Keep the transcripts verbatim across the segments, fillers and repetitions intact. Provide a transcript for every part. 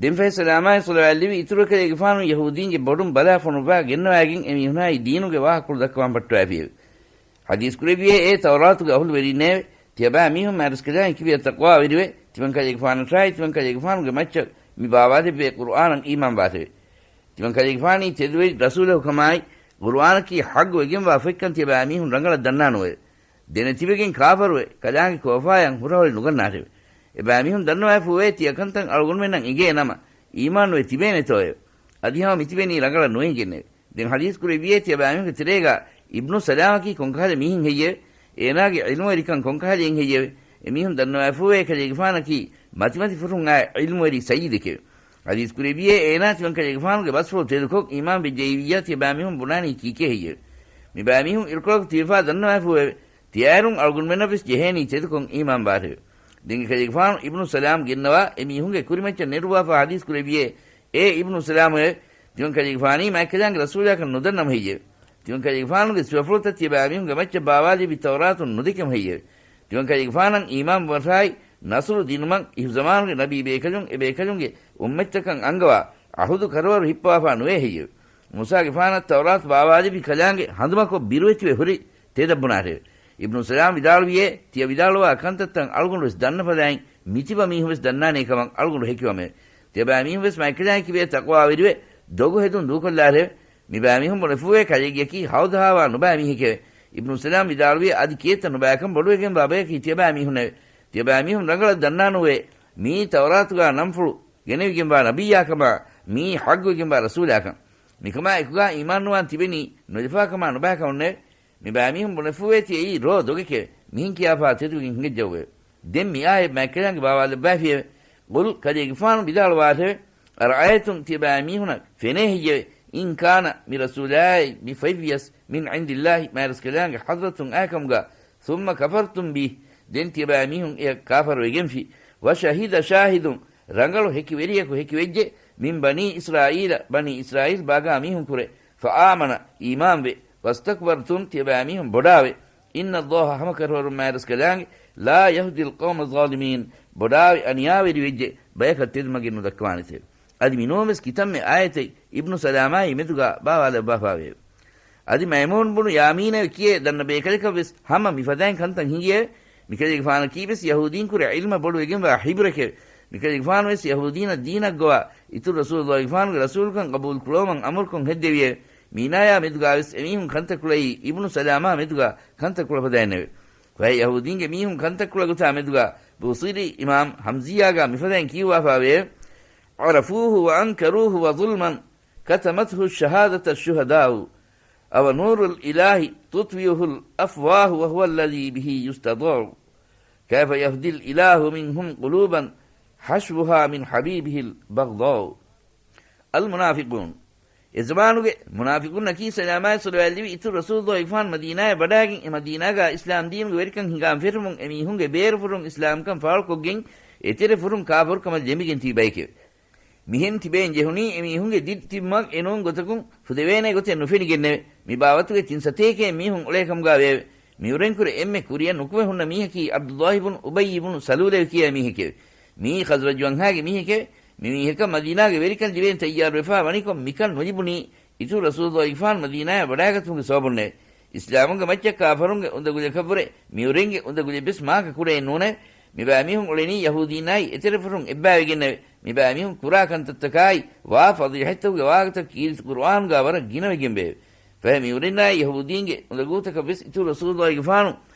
ދެންފަހެ ސަލާމާއި ޞަލަވާތް ލެއްވި އިތުރު އެކަލޭގެފާނު ޔަހޫދީންގެ ބޮޑުން ބަލާ ފޮނުއްވާ ގެންނަވާގެން އެމީހުނާއި ދީނުގެ ވާހަކަފުޅު ދައްކަވާން ޕައްޓަވައިފިއެވެ. ޙަދީޘް ކުރެއްވިއޭ، އޭ ތައުރާތުގެ އަހުލުވެރީންނޭވެ! ތިޔަބައިމީހުން މާތްރަސްކަލާނގެ ކިބަޔަށް ތަޤްވާވެރިވެ، ތިމަންކަލޭގެފާނަށާއި ތިމަންކަލޭގެފާނުގެ މައްޗަށް މި ބާވާލެއްވި ޤުރުއާނަށް އީމާންވާށެވެ. ތިމަންކަލޭގެފާނީ ތެދުވެރި ރަސޫލަކު ކަމާއި، ޤުރުއާނަކީ ޙައްޤު ވެގެންވާ ފޮތްކަން ތިޔަބައިމީހުން ރަނގަޅަށް ދަންނާނުވެ. ދެނެތިބެގެން ކާފަރުވެ، ކަލާނގެ ކޯފާޔަށް ހުރަހޮޅި ނުގަންނާށެވެ. އެބައިމީހުން ދަންނަވައިފޫވޭ، ތިޔަ ކަންތައް އަޅުގަނޑުމެންނަށް އެނގޭ ނަމަ، އީމާންވެ ތިބޭނެތޯއެވެ؟ އަދި ހަމަ މިތިބެނީ ރަނގަޅަށް ނުއެނގެންނެވެ. ދެން ޙަދީޘް ކުރެއްވިއޭ، ތިޔަބައިމީހުންގެ ތެރޭގާ އިބްނު ސަލާމަކީ ކޮންކަހަލަ މީހެއް ހެއްޔެވެ؟ އޭނާގެ ޢިލްމުވެރިކަން ކޮންކަހަލައެއް ހެއްޔެވެ؟ އެމީހުން ދަންނަވައިފޫވޭ، ކަލޭގެފާނަކީ މަތިމަތި ފުރުން އާ ޢިލްމުވެރި ސައްޔިދެކެވެ. ޙަދީޘް ކުރެއްވިއޭ، އޭނާ ތިމަންކަލޭގެފާނުގެ ބަސްފުޅު ތެދުކޮށް، އީމާން ވެއްޖައީވިއްޔާ ތިޔަބައިމީހުން ބުނާނީ ކީކޭ ހެއްޔެވެ؟ މިބައިމީހުން އިރުކޮޅަކު ތިބެފާ ދަންނަވައިފޫއެވެ. ތިޔައިރުން އަޅުގަނޑުމެންނަށްވެސް ޖެހޭނީ ތެދުކޮށް އީމާންވާށެވެ. ދެން އެކަލޭގެފާނު އިބްނު ސަލާމް ގެންނަވާ، އެމީހުންގެ ކުރިމައްޗަށް ނެރުއްވާފާ ޙަދީޘް ކުރެއްވިއޭ، އޭ އިބްނު ސަލާމުއޭ! ތިމަންކަލޭގެފާނީ މާތްކަލާނގެ ރަސޫލާކަން ނުދަންނަމަ ހެއްޔެވެ؟ ތިމަންކަލޭގެފާނުގެ ސިފަފުޅުތައް ތިޔަބައިމީހުންގެ މައްޗަށް ބާވާލެއްވި ތައުރާތުން ނުދެކެމަ ހެއްޔެވެ؟ ތިމަންކަލޭގެފާނަށް އީމާންވުމަށާއި، ނަޞްރު ދިނުމަށް އިހުޒަމާނުގެ ނަބީ ބޭކަލުން އެބޭކަލުންގެ އުއްމަތްތަކަށް އަންގަވާ ޢަހުދު ކަރަވަރު ހިއްޕަވާފާ ނުވޭ ހެއްޔެވެ؟ މޫސާގެފާނަށް ތައުރާތު ބާވާލެއްވި ކަލާނގެ ހަނދުމަކޮށް ބިރުވެތިވެ ހުރި ތެދަށް ބުނާށެވެ. އިބްނު ސަލާމް ވިދާޅުވިއޭ، ތިޔަ ވިދާޅުވާ ކަންތައްތައް އަޅުގަނޑުވެސް ދަންނަ ފަދައިން، މިތިބަ މީހުންވެސް ދަންނާނޭ ކަމަށް އަޅުގަނޑު ހެކިވަމެވެ. ތިޔަބައިމީހުންވެސް މާތްކަލާނގެ ކިބަޔަށް ތަޤްވާވެރިވެ، ދޮގު ހެދުން ދޫކޮށްލާށެވެ. މިބައިމީހުން ބުނެފޫވޭ، ކަލޭގެއަކީ ހައުދަހާވާ ނުބައި މީހެކެވެ. އިބްނު ސަލާމް ވިދާޅުވި، އަދި ކިއެއްތަ ނުބައިކަން ބޮޑުވެގެންވާ ބަޔަކީ ތިޔަބައިމީހުންނެވެ. ތިޔަބައިމީހުން ރަނގަޅަށް ދަންނާނުވޭ، މިއީ ތައުރާތުގާ ނަންފުޅު ގެނެވިގެންވާ ނަބިއްޔާ ކަމާ، މިއީ ޙައްޤުވެގެންވާ ރަސޫލާކަން. މިކަމާ އެކުގާ އީމާންނުވާން ތިބެނީ ނުލަފާކަމާ ނުބައިކަމުންނެވެ. މިބައިމީހުން ބުނެފޫވޭ، ތިޔައީ ރޯ ދޮގެކެވެ. މިހެން ކިޔާފާ ތެދުވެގެން ހިނގައްޖައުއެވެ. ދެން މިއާޔަތް މާތްކަލާނގެ ބާވާލައްވާފިއެވެ. ޤުލް، ކަލޭގެފާނު ވިދާޅުވާށެވެ. އަރައައިތުމް، ތިޔަބައިމީހުނަށް ފެނޭ ހެއްޔެވެ؟ އިން ކާނަ، މި ރަސޫލާއި މި ފޮތްވިޔަސް، މިން ޢިންދިއްލާހި، މާތްރަސްކަލާނގެ ޙަޟްރަތުން އާކަމުގާ، ސުއްމަ ކަފަރްތުމް ބިހި، ދެން ތިޔަބައިމީހުން އެޔަށް ކާފަރުވެގެންފި. ވަޝަހިދަ ޝާހިދުން، ރަނގަޅު ހެކިވެރިޔަކު ހެކިވެއްޖެ، މިން ބަނީ އިސްރާއީލަ، ބަނީ އިސްރާއީލް ބާގާ މީހުން ކުރެ، ފައާމަނަ، އީމާންވެ، ވަސްތަކްބަރްތުމް، ތިޔަބައިމީހުން ބޮޑާވެ، އިންނަﷲ، ހަމަކަށަވަރުން މާތްރަސްކަލާނގެ، ލާ ޔަހްދިލް ޤައުމަ ޒާލިމީން، ބޮޑާވެ އަނިޔާވެރިވެއްޖެ ބަޔަކަށް ތެދުމަގެއް ނުދައްކަވާނެތެވެ. އަދި މިނޫންވެސް ކިތަންމެ އާޔަތެއް އިބްނު ސަލާމާއި މެދުގާ ބާވާލައްވާފާވެއެވެ. އަދި މައިމޫން ބުނު ޔާމީނަށް ކިޔޭ ދަންނަ ބޭކަލަކަށްވެސް ހަމަ މިފަދައިން ކަންތައް ހިނގިއެވެ. މިކަލޭގެފާނަކީވެސް ޔަހޫދީންކުރެ ޢިލްމަށް ބޮޑުވެގެންވާ ޙިބްރެކެވެ. މިކަލޭގެފާނުވެސް ޔަހޫދީނަށް ދީނަށްގޮވާ އިތުރު ރަސޫލުﷲގެފާނުގެ ރަސޫލުކަން ޤަބޫލުކުރައްވަމުން އަމުރުކޮށް ހެއްދެވިއެވެ. މީނާޔާ މެދުގާވެސް އެމީހުން ކަންތައް ކުޅައީ އިބްނު ސަލާމާ މެދުގާ ކަންތައް ކުޅަ ފަދައިންނެވެ. ފަހެ ޔަހޫދީންގެ މީހުން ކަންތައް ކުޅަ ގޮތާ މެދުގާ ބޫޞީރީ އިމާމް ހަމްޒިއްޔާގާ މިފަދައިން ކިޔުއްވާފާވެއެވެ. عرفوه وأنكروه وظلما كتمته الشهادة الشهداء، أونور الإله تطويه الأفواه وهو الذي به يستطاع، كيف يهدي الإله منهم قلوبا حشوها من حبيبه البغضاء. المنافقون. އެޒަމާނުގެ މުނާފިޤުންނަކީ ސަލާމާއި ޞަލަވާތް ލެއްވި އިތުރު ރަސޫލުﷲގެފާނު މަދީނާޔަށް ވަޑާގެން އެ މަދީނާގާ އިސްލާމް ދީނުގެ ވެރިކަން ހިނގާން ފެށުމުން އެމީހުންގެ ބޭރުފުރުން އިސްލާމްކަން ފާޅުކޮށްގެން އެތެރެފުރުން ކާފަރުކަމަށް ލެނބިގެން ތިބި ބައެކެވެ. މިހެން ތިބެއިން ޖެހުނީ އެމީހުންގެ ދިރިތިބުމަށް އެނޫން ގޮތަކުން ފުދެވޭނެ ގޮތެއް ނުފެނިގެންނެވެ. މި ބާވަތުގެ ތިން ސަތޭކައެއް މީހުން އުޅޭ ކަމުގާ ވެއެވެ. މިއުރެންކުރެ އެންމެ ކުރިއަށް ނުކުމެ ހުންނަ މީހަކީ ޢަބްދުﷲ ބުނު އުބައްޔި ބުނު ސަލޫލެވެ ކިޔާ މީހެކެވެ. މިއީ ޚަޒްރަޖު ވަންހާގެ މީހެކެވެ. މި މީހަކަށް މަދީނާގެ ވެރިކަން ލިބޭން ތައްޔާރުވެފާ ވަނިކޮށް މިކަން ނުލިބުނީ އިތުރު ރަސޫލުﷲގެފާނު މަދީނާޔަށް ވަޑާގަތުމުގެ ސަބަބުންނެވެ. އިސްލާމުންގެ މައްޗަށް ކާފަރުންގެ އުނދަގުލަކަށްވުރެ މިއުރެންގެ އުނދަގުލެއްވެސް މާކަ ކުޑައެއް ނޫނެވެ. މިބައިމީހުން އުޅެނީ ޔަހޫދީންނާއި އެތެރެފުރުން އެއްބައިވެގެންނެވެ. މިބައިމީހުން ކުރާ ކަންތައްތަކާއި ވާ ފަޟީޙަތްތަކުގެ ވާހަކަތައް ކީރިތި ޤުރުއާނުގާ ވަރަށް ގިނަވެގެންވެއެވެ. ފަހެ މިއުރެންނާއި ޔަހޫދީންގެ އުނދަގޫތަކަށްވެސް އިތުރު ރަސޫލުﷲގެފާނު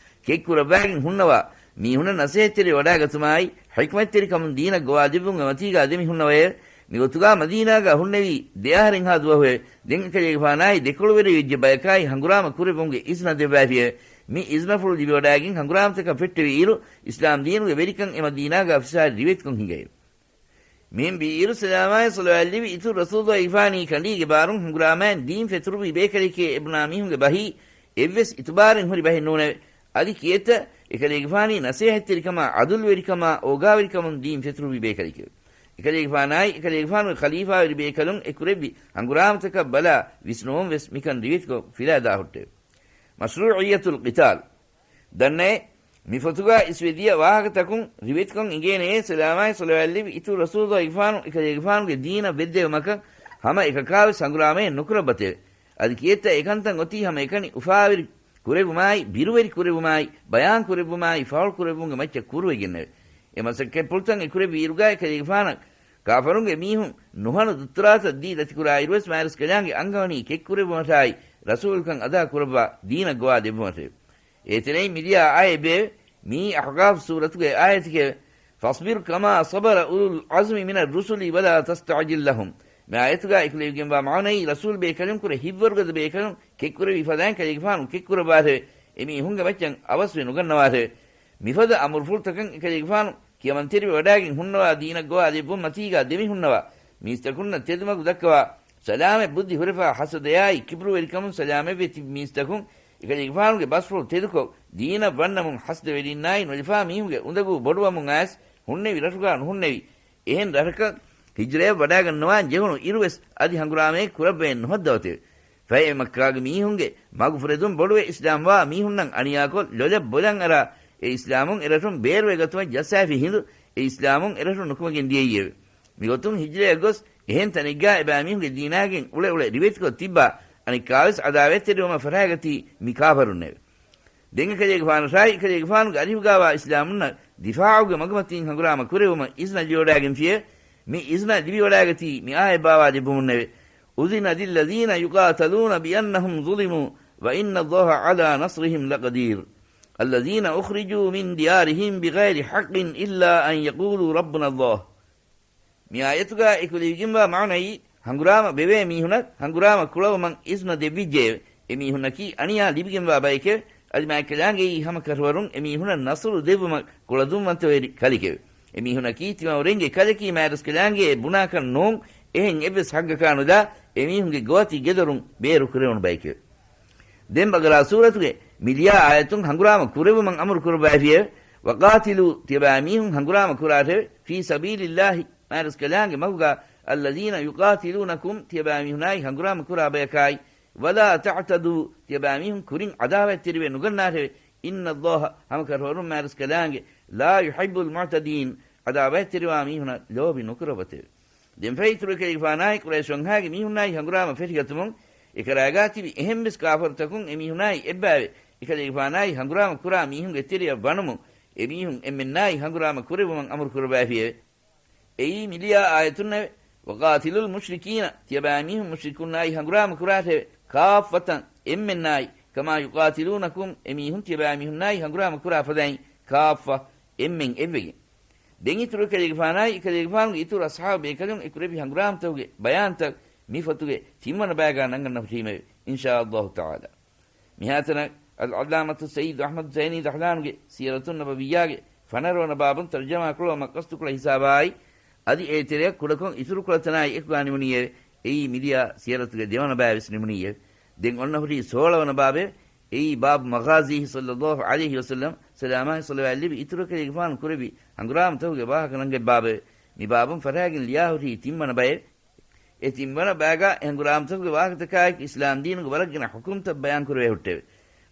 ކެތްކުރައްވާގެން ހުންނަވާ، މީހުނަށް ނަސޭހަތްތެރި ވަޑާގަތުމާއި، ޙިކްމަތްތެރިކަމުން ދީނަށް ގޮވާލެއްވުމުގެ މަތީގާ ދެމި ހުންނަވައެވެ. މިގޮތުގާ މަދީނާގާ ހުންނެވީ ދެއަހަރެއްހާ ދުވަހުއެވެ. ދެން އެކަލޭގެފާނާއި ދެކޮޅުވެރިވެއްޖެ ބަޔަކާއި ހަނގުރާމަ ކުރެއްވުމުގެ އިޒްނަ ދެއްވައިފިއެވެ. މި އިޒްނަފުޅު ލިބިވަޑާގެން ހަނގުރާމަތަކަށް ފެއްޓެވި އިރު، އިސްލާމް ދީނުގެ ވެރިކަން އެ މަދީނާގާ ފިސާރި ރިވެތިކޮށް ހިނގައެވެ. މިހެން ވީއިރު ސަލާމާއި ޞަލަވާތް ލިބި އިތުރު ރަސޫލުﷲގެފާނީ ކަނޑީގެ ބާރުން ހަނގުރާމައިން ދީން ފެތުރުވި ބޭކަލެކޭ އެބުނާ މީހުންގެ ބަހީ އެއްވެސް އިތުބާރެއް ހުރި ބަހެއް ނޫނެވެ. އަދި ކިއެއްތަ އެކަލޭގެފާނީ ނަސޭހަތްތެރިކަމާ، ޢަދުލުވެރިކަމާ، އޯގާވެރިކަމުން ދީން ފެތުރުވި ބޭކަލެކެވެ. އެކަލޭގެފާނާއި އެކަލޭގެފާނުގެ ޚަލީފާވެރި ބޭކަލުން އެ ކުރެއްވި ހަނގުރާމަތަކަށް ބަލާ ވިސްނުވުން ވެސް މިކަން ރިވެތިކޮށް ފިލާދާ ހުއްޓެވެ. މަޝްރޫޢިއްޔަތުލް ޤިތާލް. ދަންނައޭ، މި ފޮތުގަ އިސްވެ ދިޔަ ވާހަކަތަކުން ރިވެތިކޮށް އިނގޭނެޔޭ، ސަލާމާއި ޞަލަވާތްލެއްވި އިތުރު ރަސޫލުގެފާނު އެކަލޭގެފާނުގެ ދީނަށް ވެއްދެވުމަކަށް ހަމަ އެކަކާވެސް ހަނގުރާމައެއް ނުކުރައްވަތެވެ. އަދި ކިއެއްތަ އެކަންތައް އޮތީ ހަމަ އެކަނި އުފާވެރި ކުރެވުމާއި، ބިރުވެރި ކުރެވުމާއި، ބަޔާން ކުރެއްވުމާއި، ފާޅު ކުރެއްވުމުގެ މައްޗަށް ކުރުވެގެންނެވެ. އެ މަސައްކަތްޕުޅުތައް އެ ކުރެއްވި އިރުގަ އެކަލޭގެފާނަށް ކާފަރުންގެ މީހުން ނުހަނު ދުއްތުރާތައް ދީ ދަތިކުރާ އިރުވެސް މާތްރަސްކަލާނގެ އަންގަވަނީ ކެތްކުރެއްވުމަށާއި، ރަސޫލުކަން އަދާކުރައްވާ ދީނަށް ގޮވާ ދެއްވުމަށެވެ. އޭތެރެއިން މިދިޔަ އާޔަތް ބޭއެވެ. މިއީ އަޙްޤާފް ސޫރަތުގެ އާޔަތެކެވެ. فَاصْبِرْ كَمَا صَبَرَ أُولُو الْعَزْمِ مِنَ الرُّسُلِ وَلَا تَسْتَعْجِل لَّهُمْ. މި އާޔަތުގަ އެކުލެވިގެންވާ މާނައީ ރަސޫލު ބޭކަލުންކުރެ ހިތްވަރުގަދަ ބޭކަލުން ކެތްކުރެވި ފަދައިން ކަލޭގެފާނު ކެތްކުރައްވާށެވެ. އެމީހުންގެ މައްޗަށް އަވަސްވެ ނުގަންނަވާށެވެ. މިފަދަ އަމުރުފުޅުތަކަށް އެކަލޭގެފާނު ކިޔަމަންތެރިވެވަޑައިގެން ހުންނަވާ ދީނަށް ގޮވާ ދެއްވުން މަތީގަ ދެމިހުންނަވާ މީސްތަކުންނަށް ތެދުމަގު ދައްކަވާ، ސަލާމަތް ބުއްދި ހުރެފާ ހަސަދަޔާއި ކިބްރުވެރިކަމުން ސަލާމަތްވެ ތިބި މީސްތަކުން އެކަލޭގެފާނުގެ ބަސްފުޅު ތެދުކޮށް، ދީނަށް ވަންނަމުން ހަސަދަވެރިންނާއި ނުލިފާ މީހުންގެ އުނދަގޫ ބޮޑުވަމުން އައިސް، ހުންނެވި ރަށުގަ ނުހުންނެވި އެހެން ރަށަކަށް ހިޖްރަޔަށް ވަޑާގަންނަވާން ޖެހުނު އިރުވެސް އަދި ހަނގުރާމައެއް ކުރައްވައެއް ނުހައްދަވަތެވެ. ފަހެ މައްކާގެ މީހުންގެ މަގުފުރެދުން ބޮޑުވެ އިސްލާމްވާ މީހުންނަށް އަނިޔާކޮށް، ލޮލަށް ބޮލަށް އަރާ، އެ އިސްލާމުން އެރަށުން ބޭރުވެގަތުމަށް ޖައްސާފި ހިނދު، އެ އިސްލާމުން އެރަށުން ނުކުމެގެން ދިޔައީއެވެ. މިގޮތުން ހިޖްރަޔަށް ގޮސް، އެހެން ތަނެއްގާ އެބައިމީހުންގެ ދީނާގެން އުޅެ އުޅެ ރިވެތިކޮށް ތިއްބާ، އަނެއްކާވެސް އަދާވަތްތެރިވުމަށް ފަށާގަތީ މި ކާފަރުންނެވެ. ދެން އެކަލޭގެފާނަށާއި އެކަލޭގެފާނުގެ އަރިހުގާވާ އިސްލާމުންނަށް ދިފާޢުގެ މަގުމަތީން ހަނގުރާމަ ކުރެވުމަށް އިޒްނަ ލިބިވަޑާގެންފިއެވެ. މި އިޒްނަ ލިބިވަޑާގަތީ މި އާޔަތް ބާވާ ދެއްވުމުންނެވެ. أُذِنَ لِلَّذِينَ يُقَاتَلُونَ بِأَنَّهُمْ ظُلِمُوا وَإِنَّ اللَّهَ عَلَىٰ نَصْرِهِمْ لَقَدِيرٌ. الَّذِينَ أُخْرِجُوا مِنْ دِيَارِهِمْ بِغَيْرِ حَقٍّ إِلَّا أَنْ يَقُولُوا رَبُّنَا اللَّهُ. މި އާޔަތުގަ އެކުލެވިގެންވާ މާނައީ، ހަނގުރާމަ ބެވޭ މީހުނަށް ހަނގުރާމަ ކުޅަވުމަށް އިޒްނަ ދެއްވިއްޖެއެވެ. އެ މީހުންނަކީ އަނިޔާ ލިބިގެންވާ ބައެކެވެ. އަދި މާތްކަލާނގެއީ ހަމަ ކަށަވަރުން އެ މީހުނަށް ނަޞްރު ދެއްވުމަށް ކުޅަދުންވަންތަވެރި ކަލެކެވެ. އެ މީހުންނަކީ ތިމަވަރެންގެ ކަލަކީ މާތްރަސްކަލާނގެ ބުނާކަށް ނޫން، އެހެން އެއްވެސް ހައްގަކާ ނުލާ، އެ މީހުންގެ ގޯތި ގެދޮރުން ބޭރު ކުރެވުނު ބައެކެވެ. ދެން ބަގަރާ ސޫރަތުގެ މި ލިޔާ އާޔަތުން ހަނގުރާމަ ކުރެވުމަށް އަމުރު ކުރައްވައިފިއެވެ. وَقَاتِلُوا، ތިޔަބައިމީހުން ހަނގުރާމަ ކުރާށެވެ. فِي سَبِيلِ اللَّهِ، މާތްރަސްކަލާނގެ މަގުގަ، الَّذِينَ يُقَاتِلُونَكُمْ، ތިޔަބައިމީހުނާއި ހަނގުރާމަ ކުރާ ބަޔަކާއި، وَلَا تَعْتَدُوا، ތިޔަބައިމީހުން ކުރިން އަދާވަތްތެރިވެ ނުގަންނާށެވެ. إِنَّ اللَّهَ، ހަމަކަށަވަރުން މާތްރަސްކަލާނގެ، لَا يُحِبُّ الْمُعْتَدِينَ، އަދާވަތްތެރިވާ މީހުނަށް ލޯބި ނުކުރައްވަތެވެ. ދެންފަހެ އިތުރު އެކަލޭގެފާނާއި ޤުރައިޝް ވަންހާގެ މީހުންނާއި ހަނގުރާމަ ފެށިގަތުމުން، އެކަރައިގާ ތިބި އެހެންވެސް ކާފަރުތަކުން އެމީހުނާއި އެއްބައިވެ، އެކަލޭގެފާނާއި ހަނގުރާމަ ކުރާ މީހުންގެ ތެރެއަށް ވަނުމުން، އެމީހުން އެންމެންނާއި ހަނގުރާމަ ކުރެއްވުމަށް އަމުރު ކުރައްވައިފިއެވެ. އެއީ މިލިޔާ އާޔަތުންނެވެ. وَقَاتِلُوا الْمُشْرِكِينَ، ތިޔަބައިމީހުން މުޝްރިކުންނާއި ހަނގުރާމަ ކުރާށެވެ. كَافَّةً، އެންމެންނާއި. كَمَا يُقَاتِلُونَكُمْ، އެމީހުން ތިޔަބައިމީހުންނާއި ހަނގުރާމަ ކުރާ ފަދައިން. كَافَّةً، އެންމެން އެއްވެގެން. ދެން އިތުރު އެކަލޭގެފާނާއި އެކަލޭގެފާނުގެ އިތުރު އަޞްޙާބު ބޭކަލުން އެކުރެއްވި ހަނގުރާމަތަކުގެ ބަޔާންތައް މި ފޮތުގެ ތިންވަނަ ބައިގާ ނަންގަންނަ ހުށީމެވެ. އިންޝާﷲ ތަޢާލާ. މިހާތަނަށް އަލްޢައްލާމަތު ސައްޔިދު އަޙްމަދު ޒައިނީ ދަޙްލާނުގެ ސީރަތުއް ނަބަވިއްޔާގެ ފަނަރަވަނަ ބާބުން ތަރުޖަމާ ކުޅަވުމަށް ޤަޞްދުކުޅަ ހިސާބާއި، އަދި އޭ ތެރެއަށް ކުޑަކޮށް އިތުރު ކުޅަތަނާއި އެކުގާ ނިމުނީއެވެ. އެއީ މިލިޔާ ސިޔަރަތުގެ ދެވަނަ ބައިވެސް ނިމުނީއެވެ. ދެން އޮންނަ ހުރީ ސޯޅަވަނަ ބާބެވެ. އެއީ ބާބު މަޣާޒީހި ޞައްލައްލާހު ޢަލައިހި ވަސައްލަމް، ސަލާމާއި ޞަލަވާތް ލިބި އިތުރު އެކަލޭގެފާނު ކުރެއްވި ހަނގުރާމަތަކުގެ ވާހަކަ ނަންގަތް ބާބެވެ. މި ބާބުން ފަށާގެން ލިޔާ ހުރީ ތިންވަނަ ބައެވެ. އެ ތިންވަނަ ބައިގާ އެ ހަނގުރާމަތަކުގެ ވާހަކަތަކާއެކު އިސްލާމް ދީނުގެ ވަރަށް ގިނަ ޙުކުމްތައް ބަޔާން ކުރެވޭ ހުއްޓެވެ.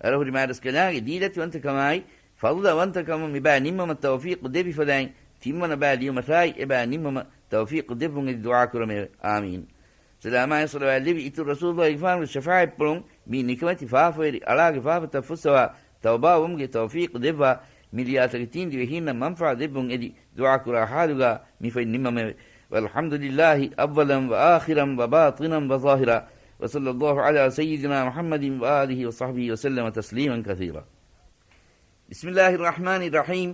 އަރަހުރި މާތްރަސްކަލާނގެ ދީލަތިވަންތަކަމާއި، ފަޟްލުވަންތަކަމުން މި ބައި ނިންމުމަށް ތައުފީޤު ދެއްވި ފަދައިން، ތިންވަނަ ބައި ލިޔުމަށާއި އެ ބައި ނިންމުމަށް ތައުފީޤު ދެއްވުން އެދި ދުޢާ ކުރަމެވެ. އާމީން. ސަލާމާއި ޞަލަވާތް ލެއްވި އިތުރު ރަސޫލުއްލާހިގެފާނުގެ ޝަފާޢަތްޕުޅުން މި ނިކަމެތި ފާފަވެރި އަޅާގެ ފާފަތައް ފުއްސަވާ، ތައުބާވުމުގެ ތައުފީޤު ދެއްވާ، މި ލިޔާ ތަކެތީން ދިވެހީންނަށް މަންފާ ދެއްވުން އެދި ދުޢާ ކުރާ ޙާލުގާ މި ފޮތް ނިންމަމެވެ. وَالْحَمْدُ لِلَّهِ أَوَّلًا وَآخِرًا وَبَاطِنًا وَظَاهِرًا، وَصَلَّى اللَّهُ عَلَىٰ سَيِّدِنَا مُحَمَّدٍ وَآلِهِ وَصَحْبِهِ وَسَلَّمَ تَسْلِيمًا كَثِيرًا. بِسْمِ اللَّهِ الرَّحْمَٰنِ الرَّحِيمِ.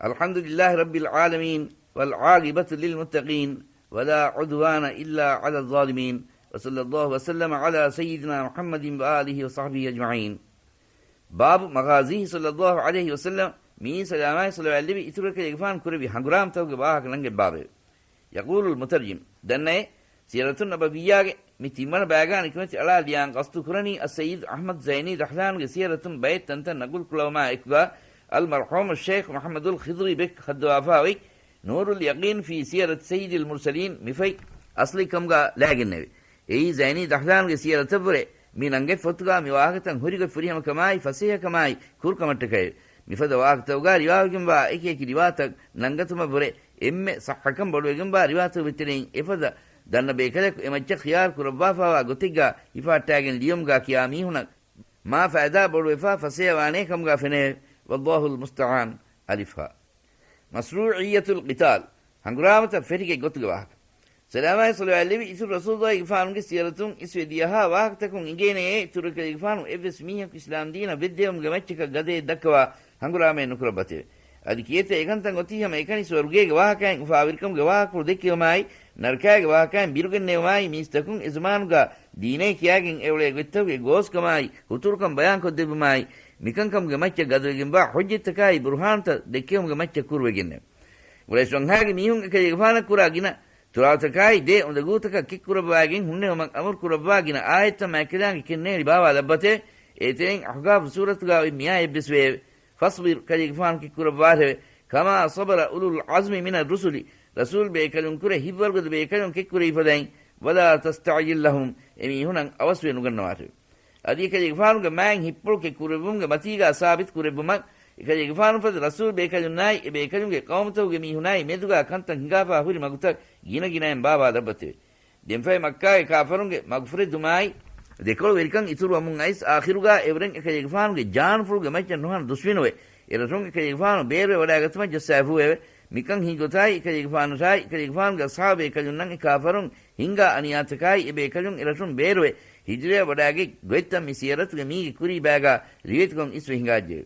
الْحَمْدُ لِلَّهِ رَبِّ الْعَالَمِينَ، وَالْعَاقِبَةُ لِلْمُتَّقِينَ، وَلَا عُدْوَانَ إِلَّا عَلَى الظَّالِمِينَ، وَصَلَّى اللَّهُ وَسَلَّمَ عَلَىٰ سَيِّدِنَا مُحَمَّدٍ وَآلِهِ وَصَحْبِهِ أَجْمَعِينَ. بَابُ مَغَازِيهِ صَلَّى اللَّهُ عَلَيْهِ وَسَلَّمَ، މިއީ ސަލާމާއި ޞަލަވާތް ލެއްވި އިތުރު އެކަލޭގެފާނު ކުރެއްވި ހަނގުރާމަތަކުގެ ވާހަކަ ނަންގަތް ބާބެވެ. يَقُولُ الْمُتَرْجِمُ، ދަންނައޭ، ސިޔަރަތުއް ނަބަވިއްޔާގެ މި ތިންވަނަ ބައިގާ ނިކަމެތި އަޅާ ލިޔާން ޤަޞްދު ކުރަނީ އައްސައްޔިދު އަޙްމަދު ޒައިނީ ދަޙްލާނުގެ ސިޔަރަތުން ބައެއް ތަންތަން ނަގުލް ކުޅަވުމާ އެކުގާ، އަލްމަރްޙޫމު ޝޭޚް މުޙައްމަދުލް ޚިޟްރީ ބެކް ހައްދަވާފާ އޮތް، ނޫރުލް ޔަޤީން ފީ ސިޔަރަތި ސައްޔިދިލް މުރްސަލީން މި ފޮތް އަސްލީ ކަމުގާ ލައިގެންނެވެ. އެއީ ޒައިނީ ދަޙްލާނުގެ ސިޔަރަތަށްވުރެ މި ނަންގަތް ފޮތުގާ މި ވާހަކަތައް ހުރިގޮތް ފުރިހަމަކަމާއި، ފަސޭހަކަމާއި، ކުރުކަމަށްޓަކައެވެ. މިފަދަ ވާހަކަތަކުގާ ރިވާވެގެންވާ އެކި އެކި ރިވާތައް ނަންގަތުމަށްވުރެ، އެންމެ ޞައްޙަކަން ބޮޑުވެގެންވާ ރިވާތަކުގެ ތެރެއިން އެފަދަ ދަންނަ ބޭކަލަކު އެ މައްޗަށް ޚިޔާރު ކުރައްވާފައިވާ ގޮތެއްގާ ހިފަހައްޓާގެން ލިޔުމުގާ ކިޔާ މީހުނަށް މާ ފައިދާ ބޮޑުވެފާ ފަސޭހަވާނޭ ކަމުގާ ފެނޭ. والله المستعان. އަލިފް ހާ. مشروعية القتال، ހަނގުރާމަތައް ފެށިގެން ގޮތުގެ ވާހަކަ. ސަލާމާއި ޞަލަވާތް ލެއްވި އިތުރު ރަސޫލުގެފާނުގެ ސީރަތުން އިސްވެ ދިޔަހާ ވާހަކަތަކުން އިނގޭނެޔޭ، އިތުރު އެކަލޭގެފާނު އެއްވެސް މީހަކު އިސްލާމްދީނަށް ވެއްދެވުމުގެ މައްޗަކަށް ގަދައެއް ދައްކަވާ ހަނގުރާމައެއް ނުކުރައްވަތެވެ. އަދި ކިއެއްތަ އެކަންތައް އޮތީ ހަމަ އެކަނި ސުވަރުގޭގެ ވާހަކައިން އުފާވެރިކަމުގެ ވާހަކަފުޅު ދެއްކެވުމާއި، ނަރަކާގެ ވާހަކައިން ބިރުގެންނެވުމާއި، މީސްތަކުން އެ ޒަމާނުގާ ދީނޭ ކިޔާގެން އެއުޅޭ ގޮތްތަކުގެ ގޯސްކަމާއި، ހުތުރުކަން ބަޔާންކޮށްދެއްވުމާއި، މިކަންކަމުގެ މައްޗަށް ގަދަވެގެންވާ ޙުއްޖަތްތަކާއި ބުރުހާނުތައް ދެއްކެވުމުގެ މައްޗަށް ކުރުވެގެންނެވެ. ޤުރައިޝް ވަންހާގެ މީހުން އެކަލޭގެފާނަށް ކުރާ ގިނަ ތުރާތަކާއި ދޭ އުނދަގޫތަކަށް ކެއްކުރައްވާގެން ހުންނެވުމަށް އަމުރު ކުރައްވާ ގިނަ އާޔަތްތައް މާތްކަލާނގެ ކެންނޭޅި ބާވާލައްވަތެވެ. އޭތެރެއިން އަޙްޤާފު ސޫރަތުގާ އޮތް މިއާޔަތްވެސް ވެއެވެ. فاصبر، ކަލޭގެފާނު ކެއްކުރައްވާށެވެ. كما صبر أولو العزم من الرسل، ރަސޫލް ބޭކަލުން ކުރެ ހިތްވަރުގަދަ ބޭކަލުން ކެއްކުރެވިފަދައިން. ولا تستعجل لهم، އެމީހުނަށް އަވަސްވެ ނުގަންނަވާށެވެ. އަދި އެކަލޭގެފާނުގެ މާތް ހިތްޕުޅު ކެއްކުރެއްވުމުގެ މަތީގާ ސާބިތު ކުރެއްވުމަށް، އެކަލޭގެފާނު ފަދަ ރަސޫލް ބޭކަލުންނާއި އެ ބޭކަލުންގެ ޤައުމުތަކުގެ މީހުނާއި މެދުގާ ކަންތައް ހިނގާފާ ހުރި މަގުތައް ގިނަގިނައިން ބާވާލައްވަތެވެ. ދެންފައި މައްކާގެ ކާފަރުންގެ މަގުފުރެދުމާއި، ދެކޮޅުވެރިކަން އިތުރުވަމުން އައިސް އާޚިރުގާ އެއުރެން އެކަލޭގެފާނުގެ ޖާނުފުޅުގެ މައްޗަށް ނުހަނު ދުސްވިނުވެ، އެރަށުން އެކަލޭގެފާނު ބޭރުވެ ވަޑާގަތުމަށް ޖައްސާފޫއެވެ. މިކަން ހިތްގޮތާއި އެކަލޭގެފާނަށާއި އެކަލޭގެފާނުގެ އަޞްޙާބު ބޭކަލުންނަށް އެ ކާފަރުން ހިންގާ އަނިޔާތަކާއި އެ ބޭކަލުން އެރަށުން ބޭރުވެ ހިޖުރަޔަށް ވަޑާގަތް ގޮތްތައް މި ސިޔަރަތުގެ މީގެ ކުރީ ބައިގާ ރިވެތިކޮށް އިސްވެ ހިނގާއްޖެއެވެ.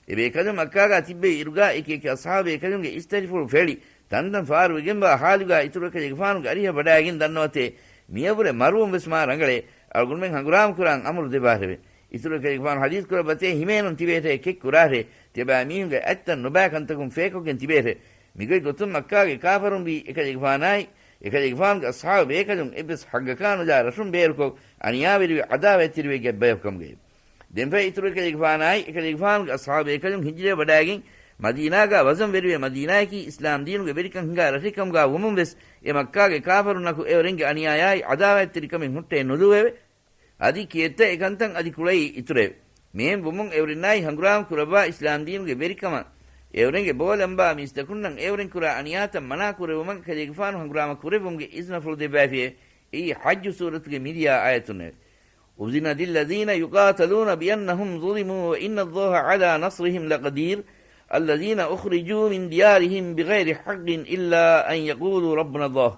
އެ ބޭކަލުން މައްކާގާ ތިއްބެވި އިރުގާ އެކި އެކި އަޞްޙާބު ބޭކަލުންގެ އިސްތަށިފުޅު ފެޅި، ތަންތަން ފާރުވެގެންވާ ހާލުގާ އިތުރު އެކަލޭގެފާނުގެ އަރިހަށް ވަޑާގެން ދަންނަވަތޭ، މިޔަށްވުރެ މަރުވުން ވެސް މާ ރަނގަޅޭ، އަޅުގަނޑުމެން ހަނގުރާމަ ކުރާން އަމުރު ދެއްވާށެވެ. އިތުރު އެކަލޭގެފާނު ޙަދީޘް ކުރައްވަތޭ، ހިމޭނުން ތިބޭށޭ ކެއްކުރާށޭ، ތިޔަބައިމީހުންގެ އަތްތައް ނުބައި ކަންތަކުން ފޭކޮށްގެން ތިބޭށޭ. މިގޮތް ގޮތުން މައްކާގެ ކާފަރުން ވީ އެކަލޭގެފާނާއި އެކަލޭގެފާނުގެ އަޞްޙާބު ބޭކަލުން އެއްވެސް ޙައްޤަކާ ނުލާ ރަށުން ބޭރުކޮށް، އަނިޔާވެރިވެ ޢަދާވާތްތެރިވެ ގެއްބަޔަކު ކަމުގައެވެ. ދެންފައި އިތުރު އެކަލޭގެފާނާއި އެކަލޭގެފާނުގެ އަޞްޙާބު ބޭކަލުން ހިޖުރަޔަށް ވަޑާގެން މަދީނާގާ ވަޒަން ވެރިވެ، މަދީނާއަކީ އިސްލާމް ދީނުގެ ވެރިކަން ހިނގާ ރަށެއް ކަމުގާ ވުމުން ވެސް، އެ މައްކާގެ ކާފަރުންނަކު އެއުރެންގެ އަނިޔާޔާއި ޢަދާވާތްތެރިކަމެއް ހުއްޓައެއް ނުލުއެވެ. އަދި ކިއެއްތަ އެކަންތައް އަދި ކުޅައީ އިތުރެވެ. މިހެން ވުމުން އެއުރެންނާއި ހަނގުރާމަ ކުރައްވާ އިސްލާމް ދީނުގެ ވެރިކަމަށް އެއުރެންގެ ބޯލަނބާ މީސްތަކުންނަށް އެއުރެން ކުރާ އަނިޔާތައް މަނާ ކުރެވުމަށް އެކަލޭގެފާނު ހަނގުރާމަ ކުރެއްވުމުގެ އިޒުނަފުޅު ދެއްވައިފިއެވެ. އެއީ ޙައްޖު ސޫރަތުގެ މިދިޔާ އާޔަތުންނެވެ. أذن للذين يقاتلون بأنهم ظلموا وإن الله على نصرهم لقدير. الذين أخرجوا من ديارهم بغير حق إلا أن يقولوا ربنا الله.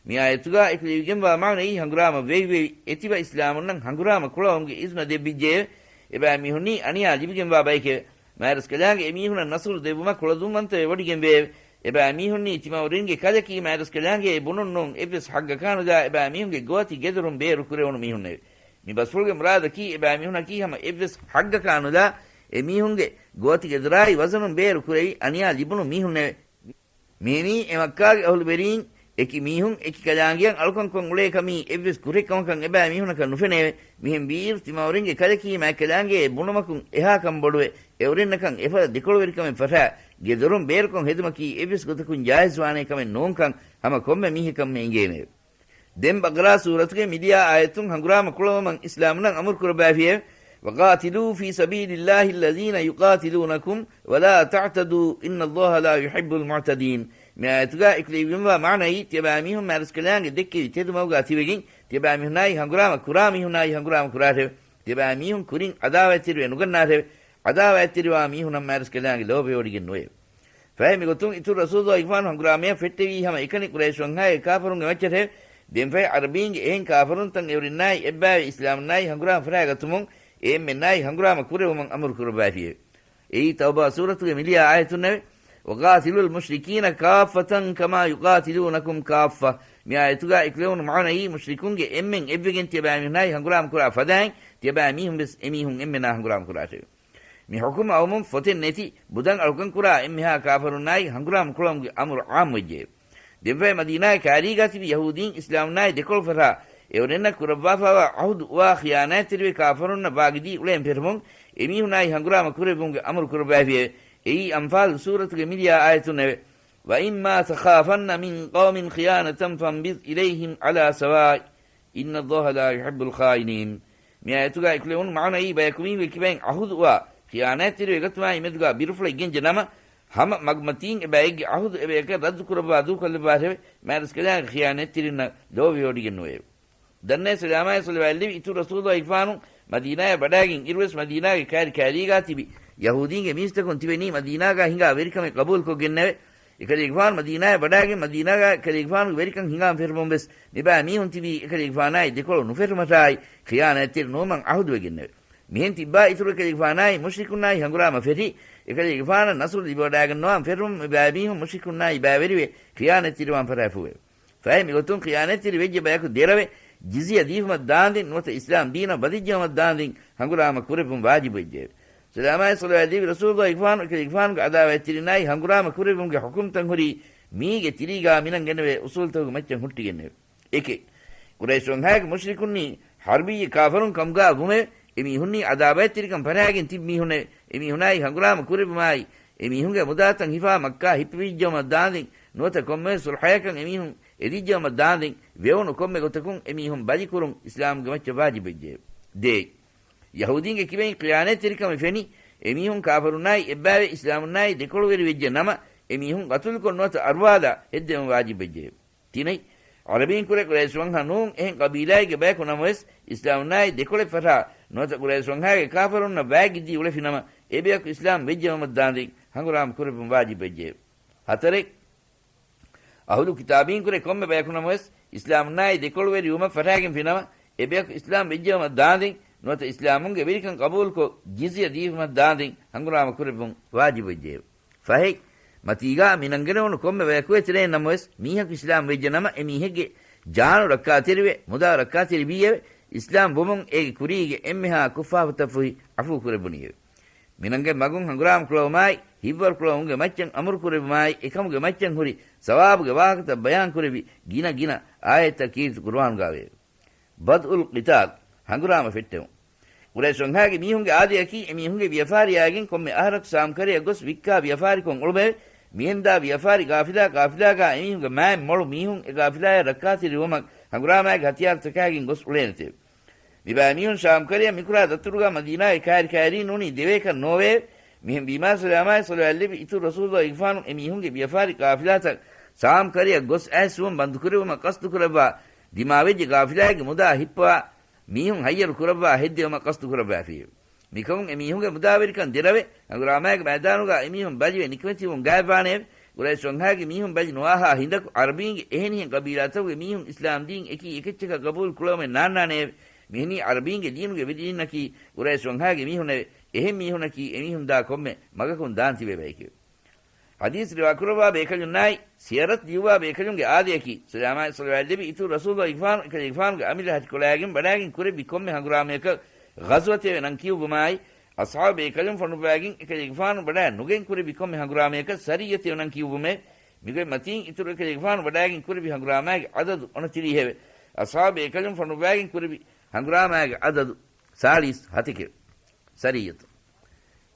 މި އާޔަތުގާ އެކުލެވިގެންވާ މާނައީ ހަނގުރާމަ ވެވި ވެވި އެތިބަ އިސްލާމުންނަށް ހަނގުރާމަ ކުޅަވުމުގެ އިޒުނަ ދެއްވިއްޖެއެވެ. އެބައިމީހުންނީ އަނިޔާ ލިބިގެންވާ ބައެކެވެ. މާތްރަސްކަލާނގެ އެމީހުނަށް ނަޞްރު ދެއްވުމަށް ކުޅަދުންވަންތަވެވޮޑިގެންވެއެވެ. އެބައިމީހުންނީ ތިމަވަރުންގެ ކަލަކީ މާތްރަސްކަލާނގެ ބުނުން ނޫން އެއްވެސް ޙައްޤަކާ ނުލާ އެބައިމީހުންގެ ގޯތި ގެދޮރުން ބޭރު ކުރެވުނު މީހުންނެވެ. މި ބަސްފުޅުގެ މުރާދަކީ އެބައިމީހުންނަކީ ހަމަ އެއްވެސް ޙައްޤަކާ ނުލާ އެމީހުންގެ ގޯތި ގެދޮރާއި ވަޒަނުން ބޭރު ކުރެވި އަނިޔާ ލިބުނު މީހުންނެވެ. މިއެނީ އެ މައްކާގެ އަހުލުވެރީން އެކި މީހުން އެކި ކަލާނގެއަށް އަޅުކަންކޮށް އުޅޭ ކަމީ އެއްވެސް ކުށެއް ކަމަކަށް އެބައިމީހުންނަކަށް ނުފެނެއެވެ. މިހެން ވީއިރު ތިމަވަރުންގެ ކަލަކީ މާތްކަލާނގެ ބުނުމަކުން އެހާ ކަން ބޮޑުވެ، އެއުރެންނަކަށް އެފަދަ ދެކޮޅުވެރިކަމެއް ފަށާ، ގެދޮރުން ބޭރުކޮށް ހެދުމަކީ އެއްވެސް ގޮތަކުން ޖާއިޒްވާނޭ ކަމެއް ނޫންކަން ހަމަ ކޮންމެ މީހަކަށްމެ އެނގޭނެއެވެ. ދެން ބަޤަރާ ސޫރަތުގެ މިދިޔާ އާޔަތުން ހަނގުރާމަ ކުޅަވުމަށް އިސްލާމުންނަށް އަމުރު ކުރައްވައިފިއެވެ. وقاتلوا في سبيل الله الذين يقاتلونكم ولا تعتدوا إن الله لا يحب المعتدين. މި އާޔަތުގާ އެކުލެވިގެންވާ މާނައީ، ތިޔަބައިމީހުން މާތްރަސްކަލާނގެ ދެއްކެވި ތެދުމަގުގާ ތިބެގެން، ތިޔަބައިމީހުންނާއި ހަނގުރާމަ ކުރާ މީހުންނާއި ހަނގުރާމަ ކުރާށެވެ. ތިޔަބައިމީހުން ކުރިން ޢަދާވާތްތެރިވެ ނުގަންނާށެވެ. ޢަދާވާތްތެރިވާ މީހުނަށް މާތްރަސްކަލާނގެ ލޯބިވެވޮޑިގެން ނުވެއެވެ. ފަހެ މިގޮތުން އިތުރު ރަސޫލުގެފާނު ހަނގުރާމަޔަށް ފެއްޓެވީ ހަމަ އެކަނި ޤުރައިޝް ވަންހާގެ ކާފަރުންގެ މައްޗަށެވެ. ދެންފަހެ ޢަރަބީންގެ އެހެން ކާފަރުންތައް އެއުރެންނާއި އެއްބައިވެ އިސްލާމުންނާއި ހަނގުރާމަ ފަށާގަތުމުން އެ އެންމެންނާއި ހަނގުރާމަ ކުރެވުމަށް އަމުރު ކުރައްވައިފިއެވެ. އެއީ ތައުބާ ސޫރަތުގެ މިލިޔާ އާޔަތުންނެވެ. وقاتلوا المشركين كافة كما يقاتلونكم كافة. މި އާޔަތުގާ އެކުލެވުނު މާނައީ މުޝްރިކުންގެ އެންމެން އެއްވެގެން ތިޔަބައިމީހުންނާއި ހަނގުރާމަ ކުރާ ފަދައިން، ތިޔަބައިމީހުން ވެސް އެމީހުން އެންމެނާ ހަނގުރާމަ ކުރާށެވެ. މި ޙުކުމް އައުމުން ފޮތެއް ނެތި ބުދަން އަޅުކަން ކުރާ އެންމެހާ ކާފަރުންނާއި ހަނގުރާމަ ކުޅަމުގެ އަމުރު ޢާއްމުވެއްޖެ. ދެންފަހެ މަދީނާގެ ކާރީގާ ތިބި ޔަހޫދީން އިސްލާމުންނާއި ދެކޮޅު ފަށާ އެއުރެންނަށް ކުރައްވާފައިވާ ޢަހުދު އުވާ ޚިޔާނާތްތެރިވެ ކާފަރުންނަށް ވާގިދީ އުޅޭން ފެށުމުން އެމީހުންނާއި ހަނގުރާމަ ކުރެއްވުމުގެ އަމުރު ކުރައްވައިފިއެވެ. އެއީ އަންފާލު ސޫރަތުގެ މިދިޔާ އާޔަތުންނެވެ. وإما تخافن من قوم خيانة فانبذ إليهم على سواء إن الله لا يحب الخائنين. މި އާޔަތުގާ އެކުލެވުނު މާނައީ ބަޔަކު މީހުންގެ ކިބައިން ޢަހުދު އުވާ ޚިޔާނާތްތެރިވެ ގޮތުމާއި މެދުގާ ބިރުފުޅެއް ގެންޖެ ނަމަ، ހަމަ މަގުމަތީން އެބައެއްގެ އަހުދު އެބަޔަކަށް ރައްދު ކުރައްވާ ދޫކޮށްލައްވާށެވެ. މާތްރަސްކަލާނގެ ޚިޔާނާތްތެރިންނަށް ލޯބިވޮޑިގެން ނުވެއެވެ. ދަންނައި ސަލާމާއި ސޮލަވާތްލެއްވި އިތުރު ރަސޫލު އިގްފާނު މަދީނާޔަށް ވަޑާގެން އިރުވެސް މަދީނާގެ ކާރި ކާރީގާ ތިބި ޔަހޫދީންގެ މީސްތަކުން ތިބެނީ މަދީނާގާ ހިނގާ ވެރިކަމެއް ގަބޫލުކޮށްގެންނެވެ. އެކަލޭގެފާނު މަދީނާޔަށް ވަޑާގެން މަދީނާގާ އެކަލޭގެފާނުގެ ވެރިކަން ހިނގާން ފެށުމުން ވެސް މިބާ މީހުން ތިބީ އެކަލޭގެފާނާއި ދެކޮޅު ނުފެށުމަށާއި ޚިޔާނާތްތެރި ނުވުމަށް އަހުދުވެގެންނެވެ. މިހެން ތިއްބާ އިތުރު އެކަލޭގެފާނާއި މުޝްރިކުންނާއި ހަނގުރާމަ ފެށި، އެކަލޭގެފާނަށް ނަޞްރު ލިބިވަޑާގަންނަވާން ފެށުމުން މިބާ މީހުން މުޝްރިކުންނާއި ބާވެރިވެ ޚިޔާނާތްތެރިވާން ފަށާފޫއެވެ. ފަހެ މިގޮތުން ޚިޔާނާތްތެރި ވެއްޖެ ބަޔަކު ދެރަވެ، ޖިޒްޔަ ދީފުމަށް ދާންދެން ނުވަތަ އިސްލާމް ދީނަށް ވަދެއްޖައުމަށް ދާންދެން ހަނގުރާމަ ކުރެއްވުން ވާޖިބުވެއްޖެއެވެ. ސަލާމާއި ޞަލަވާތް ލެއްވި ރަސޫލުއްލާހިގެފާނު އެކަލޭގެފާނުގެ އަދާވަތްތެރިންނާއި ހަނގުރާމަ ކުރެއްވުމުގެ ޙުކުމްތައް ހުރީ މީގެ ތިރީގާ މިނަން ގެނެވޭ އުސޫލުތަކުގެ މައްޗަށް ހުއްޓިގެންނެވެ. އެކެއް، ޤުރައިޝް ވަންހާގެ މުޝްރިކުންނީ ޙަރްބިއްޔަ ކާފަރުން ކަމުގާ ވުމެވެ. އެމީހުންނީ އަދާވަތްތެރިކަން ފަށާގެން ތިބި މީހުންނެވެ. އެމީހުނާއި ހަނގުރާމަ ކުރެއްވުމާއި، އެމީހުންގެ މުދާތައް ހިފާ މައްކާ ހިއްޕެވިއްޖައުމަށް ދާންދެން ނުވަތަ ކޮންމެވެސް ޞުލްޙަޔަކަށް އެމީހުން އެދިއްޖައުމަށް ދާންދެން ވެވުނު ކޮންމެ ގޮތަކުން އެމީހުން ބަލިކުރުން އިސްލާމްގެ މައްޗަށް ވާޖިބުވެއްޖެއެވެ. ދޭއް، ޔަހޫދީންގެ ކިބައިން ޚިޔާނާތްތެރިކަމެއް ފެނި، އެމީހުން ކާފަރުންނާއި އެއްބާވެ އިސްލާމުންނާއި ދެކޮޅުވެރިވެއްޖެ ނަމަ، އެމީހުން ގަތުލުކޮށް ނުވަތަ އަރުވާލާ ހެއްދެވުން ވާޖިބުވެއްޖެއެވެ. ތިނެއް، ޢަރަބީން ކުރެ ޤުރައިޝް ވަންހަ ނޫން އެހެން ޤަބީލާއެއްގެ ބަޔަކު ނަމަވެސް، އިސްލާމުންނާއި ދެކޮޅެއް ފަށާ ނުވަތަ ޤުރައިޝް ވަންހާގެ ކާފަރުންނަށް ވާގިއްދީ އުޅެފިނަމަ، އެބަޔަކު އިސްލާމް ވެއްޖައުމަށް ދާންދެން ހަނގުރާމަ ކުރެއްވުން ވާޖިބުވެއްޖެއެވެ. ހަތަރެއް، އަހުލު ކިތާބީން ކުރެ ކޮންމެ ބަޔަކު ނަމަވެސް، އިސްލާމުންނާއި ދެކޮޅުވެރިވުމަށް ފަށާގެންފިނަމަ، އެބަޔަކު އިސްލާމް ވެއްޖައުމަށް ދާންދެން ނުވަތަ އިސްލާމުންގެ ވެރިކަން ޤަބޫލުކޮށް، ޖިޒްޔަ ދީފުމަށް ދާންދެން ހަނގުރާމަ ކުރެއްވުން ވާޖިބުވެއްޖެއެވެ. ފަހެއް، މަތީގާ މިނަންގެނެވުނު ކޮންމެ ބަޔަކު އެތެރެއިން ނަމަވެސް، މީހަކު އިސްލާމް ވެއްޖެ ނަމަ، އެ މީހެއްގެ ޖާނު ރައްކާތެރިވެ، މުދާ ރައްކާތެރިވީއެވެ. އިސްލާމް ވުމުން އޭގެ ކުރީގެ އެންމެހާ ކުށްފާފަތައް ފުހި ޢަފޫ ކުރެއްވުނީއެވެ. މިނަންގެ މަގުން ހަނގުރާމަ ކުޅަވުމާއި، ހިތްވަރު ކުޅަވުމުގެ މައްޗަށް އަމުރު ކުރެއްވުމާއި، އެކަމުގެ މައްޗަށް ހުރި ސަވާބުގެ ވާހަކަތައް ބަޔާން ކުރެއްވި ގިނަ ގިނަ އާޔަތްތައް ކީރިތި ޤުރުއާނުގާވެއެވެ. ބަދްއުލް ޤިތާލް، ހަނގުރާމަ ފެއްޓެވުން. ޤުރައިޝް ވަންހާގެ މީހުންގެ އާދަޔަކީ، އެމީހުންގެ ވިޔަފާރި އައިގެން ކޮންމެ އަހަރަކު ޝާމް ކަރަޔަށް ގޮސް ވިއްކާ ވިޔަފާރިކޮށް އުޅުމެވެ. މިހެންދާ ވިޔަފާރި ޤާފިލާ، ޤާފިލާގާ އެމީހުންގެ މާތް މޮޅު މީހުން އެ ޤާފިލާޔަށް ރައްކާތެރިވުމަށް ހަނގުރާމައިގެ ހަތިޔާރުތަކާގެން ގޮސް އުޅޭނެތެވެ. މިބާ މީހުން ޝާމް ކަރަޔަށް މިކުރާ ދަތުރުގާ މަދީނާގެ ކާރި ކާރީން ނޫނީ ދެވޭކަށް ނޯވެއެވެ. މިހެން ވީމާ ސަލާމާއި ޞަލަވާތް ލެއްވި އިތުރު ރަސޫލު އިގްފާނު އެމީހުންގެ ވިޔަފާރި ޤާފިލާތައް ޝާމް ކަރަޔަށް ގޮސް އައިސްވުމަށް ބަންދުކުރެއްވުމަށް ޤަޞްދުކުރައްވާ ދިމާވެއްޖެ ޤާފިލާއެއްގެ މުދާ ހިއްޕަވާ މީހުން ހައްޔަރު ކުރައްވާ ހެއްދެވުމަށް ޤަޞްދު ކުރައްވާފިއެވެ. މިކަމުން އެމީހުންގެ މުދާވެރިކަން ދެރަވެ، ހަނގުރާމާގެ މައިދާނުގާ އެމީހުން ބަލިވެ ނިކަމެތިވުން ގާތްވާނެއެވެ. ޤުރައިޝް ވަންހާގެ މީހުން ބަލި ނުވާހާ ހިނދަކު، ޢަރަބީންގެ އެހެނިހެން ޤަބީލާތަކުގެ މީހުން އިސްލާމް ދީން އެކީ އެކެއްޗަކަށް ޤަބޫލު ކުޅައުމެއް ނާންނާނެއެވެ. މިހެނީ ޢަރަބީންގެ ދީނުގެ ވެރިންނަކީ ޤުރައިޝް ވަންހާގެ މީހުންނެވެ. އެހެން މީހުންނަކީ އެމީހުން ދާ ކޮންމެ މަގަކުން ދާން ތިބޭ ބަޔެކެވެ. ޙަދީޘް ރިވާކުރައްވާ ބޭކަލުންނާއި، ސިޔަރަތް ލިޔުއްވާ ބޭކަލުންގެ އާދަޔަކީ، ސަލާމާއި ޞަލަވާތް ލެއްވި އިތުރު ރަސޫލު އިގްފާނު އެކަލޭގެފާނުގެ އަމިއްލަ ހަށިކޮޅާގެން ވަޑާގެން ކުރެއްވި ކޮންމެ ހަނގުރާމަޔަކަށް ޣަޒްވަތެވެ ނަން ކިޔުއްވުމާއި، އަޞްޙާބު ބޭކަލުން ފޮނުއްވާގެން އެކަލޭގެފާނު ވަޑާ ނުގެން ކުރެއްވި ކޮންމެ ހަނގުރާމަޔަކަށް ސަރިއްޔަތެވެ ނަން ކިޔުއްވުމެވެ. މިގޮތް މަތީން އިތުރު އެކަލޭގެފާނު ވަޑާގެން ކުރެއްވި ހަނގުރާމާގެ ޢަދަދު އޮނަތިރީހެވެ. އަޞްޙާބު ބޭކަލުން ފޮނުއްވާގެން ކުރެއްވި ހަނގުރާމާގެ ޢަދަދު ސާޅީސް ހަތެކެވެ. ސަރިއްޔަތު.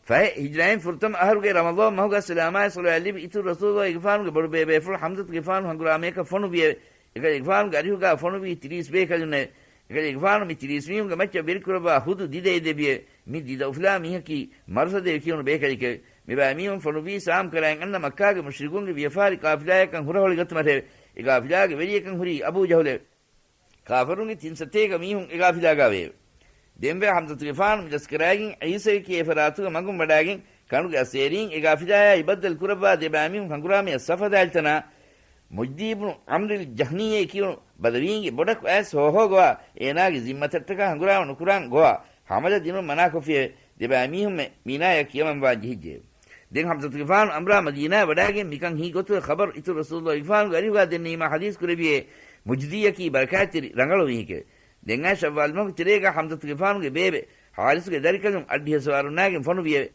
ފަހެ ހިޖްރާއިން ފުރަތަމަ އަހަރުގެ ރަމަޟާން މަހުގަ ސަލާމާއި ޞަލަވާތް ލިބި އިތުރު ރަސޫލު އިގްފާނުގެ ބޮޑުބޭބޭފުޅު ޙަމްޒަތުގެފާނު ހަނގުރާމަޔަކަށް ފޮނުވިއެވެ. އެކަލޭގެފާނުގެ އަރިހުގާ ފޮނުވީ ތިރީސް ބޭކަލުންނެވެ. އެކަލޭގެފާނު މި ތިރީސް މީހުންގެ މައްޗަށް ވެރިކުރައްވާ ހުދު ދިދައެއް ދެއްވިއެވެ. މި ދިދަ އުފުލާ މީހަކީ މަރުޞަދެވެ ކިޔުނު ބޭކަލެކެވެ. މިބާ މީހުން ފޮނުވީ ޝާމް ކަރައިން އަންނަ މައްކާގެ މުޝްރިކުންގެ ވިޔަފާރި ޤާފިލާޔަކަށް ހުރަހޮޅިގަތުމަށެވެ. އެ ޤާފިލާގެ ވެރިޔަކަށް ހުރީ އަބޫ ޖަހުލެވެ. ކާފަރުންގެ ތިން ސަތޭކަ މީހުން އެ ޤާފިލާގާވެއެވެ. ދެންވެ ޙަމްޒަތުގެފާނު މި ދަސްކަރައިގެން ޢީސަވެ ކިޔޭ ފަރާތުގަ މަގުން ވަޑާގެން ކަނޑުގެ އަސޭރީން އެ ޤާފިލާޔާއި ބައްދަލު ކުރައްވާ ދެބާމީހުން ހަނގުރާމަޔަށް ޞަފް ހަދާލި ތަނާ މުޖްދީ ބުނު ޢަމްރިލް ޖަހްނީ ކިޔުނު ބަދަވީންގެ ބޮޑަކު އައިސް ހޯހޯގޮވާ އޭނާގެ ޒިންމަތައްޓަކާ ހަނގުރާމަ ނުކުރާން ގޮވާ ހަމަލަ ދިނުން މަނާކޮށްފިއެވެ. ދެބާމީހުންމެ މީނާޔަށް ކިޔަމަންވާން ޖެހިއްޖެއެވެ. ދެން ޙަމްޒަތުގެފާނު އަނބުރާ މަދީނާއަށް ވަޑާގެން މިކަން ހީ ގޮތުގެ ޚަބަރު އިތުރު ރަސޫލުއްލާހިގެފާނުގެ އަރިހުގާ ދެންނެވީމާ ޙަދީޘް ކުރެއްވިއޭ، މުޖްދީއަކީ ބަރަކާތްތެރި ރަނގަޅު މީހެކެވެ. ދެން އާ ޝައްވާލް މަހުގެ ތެރޭގާ ޙަމްޒަތުގެފާނުގެ ބޭބެ ޙާރިސުގެ ދަރިކަލުން އައްޑިހަ ސަވާރުންނާގެން ފޮނުވިއެވެ.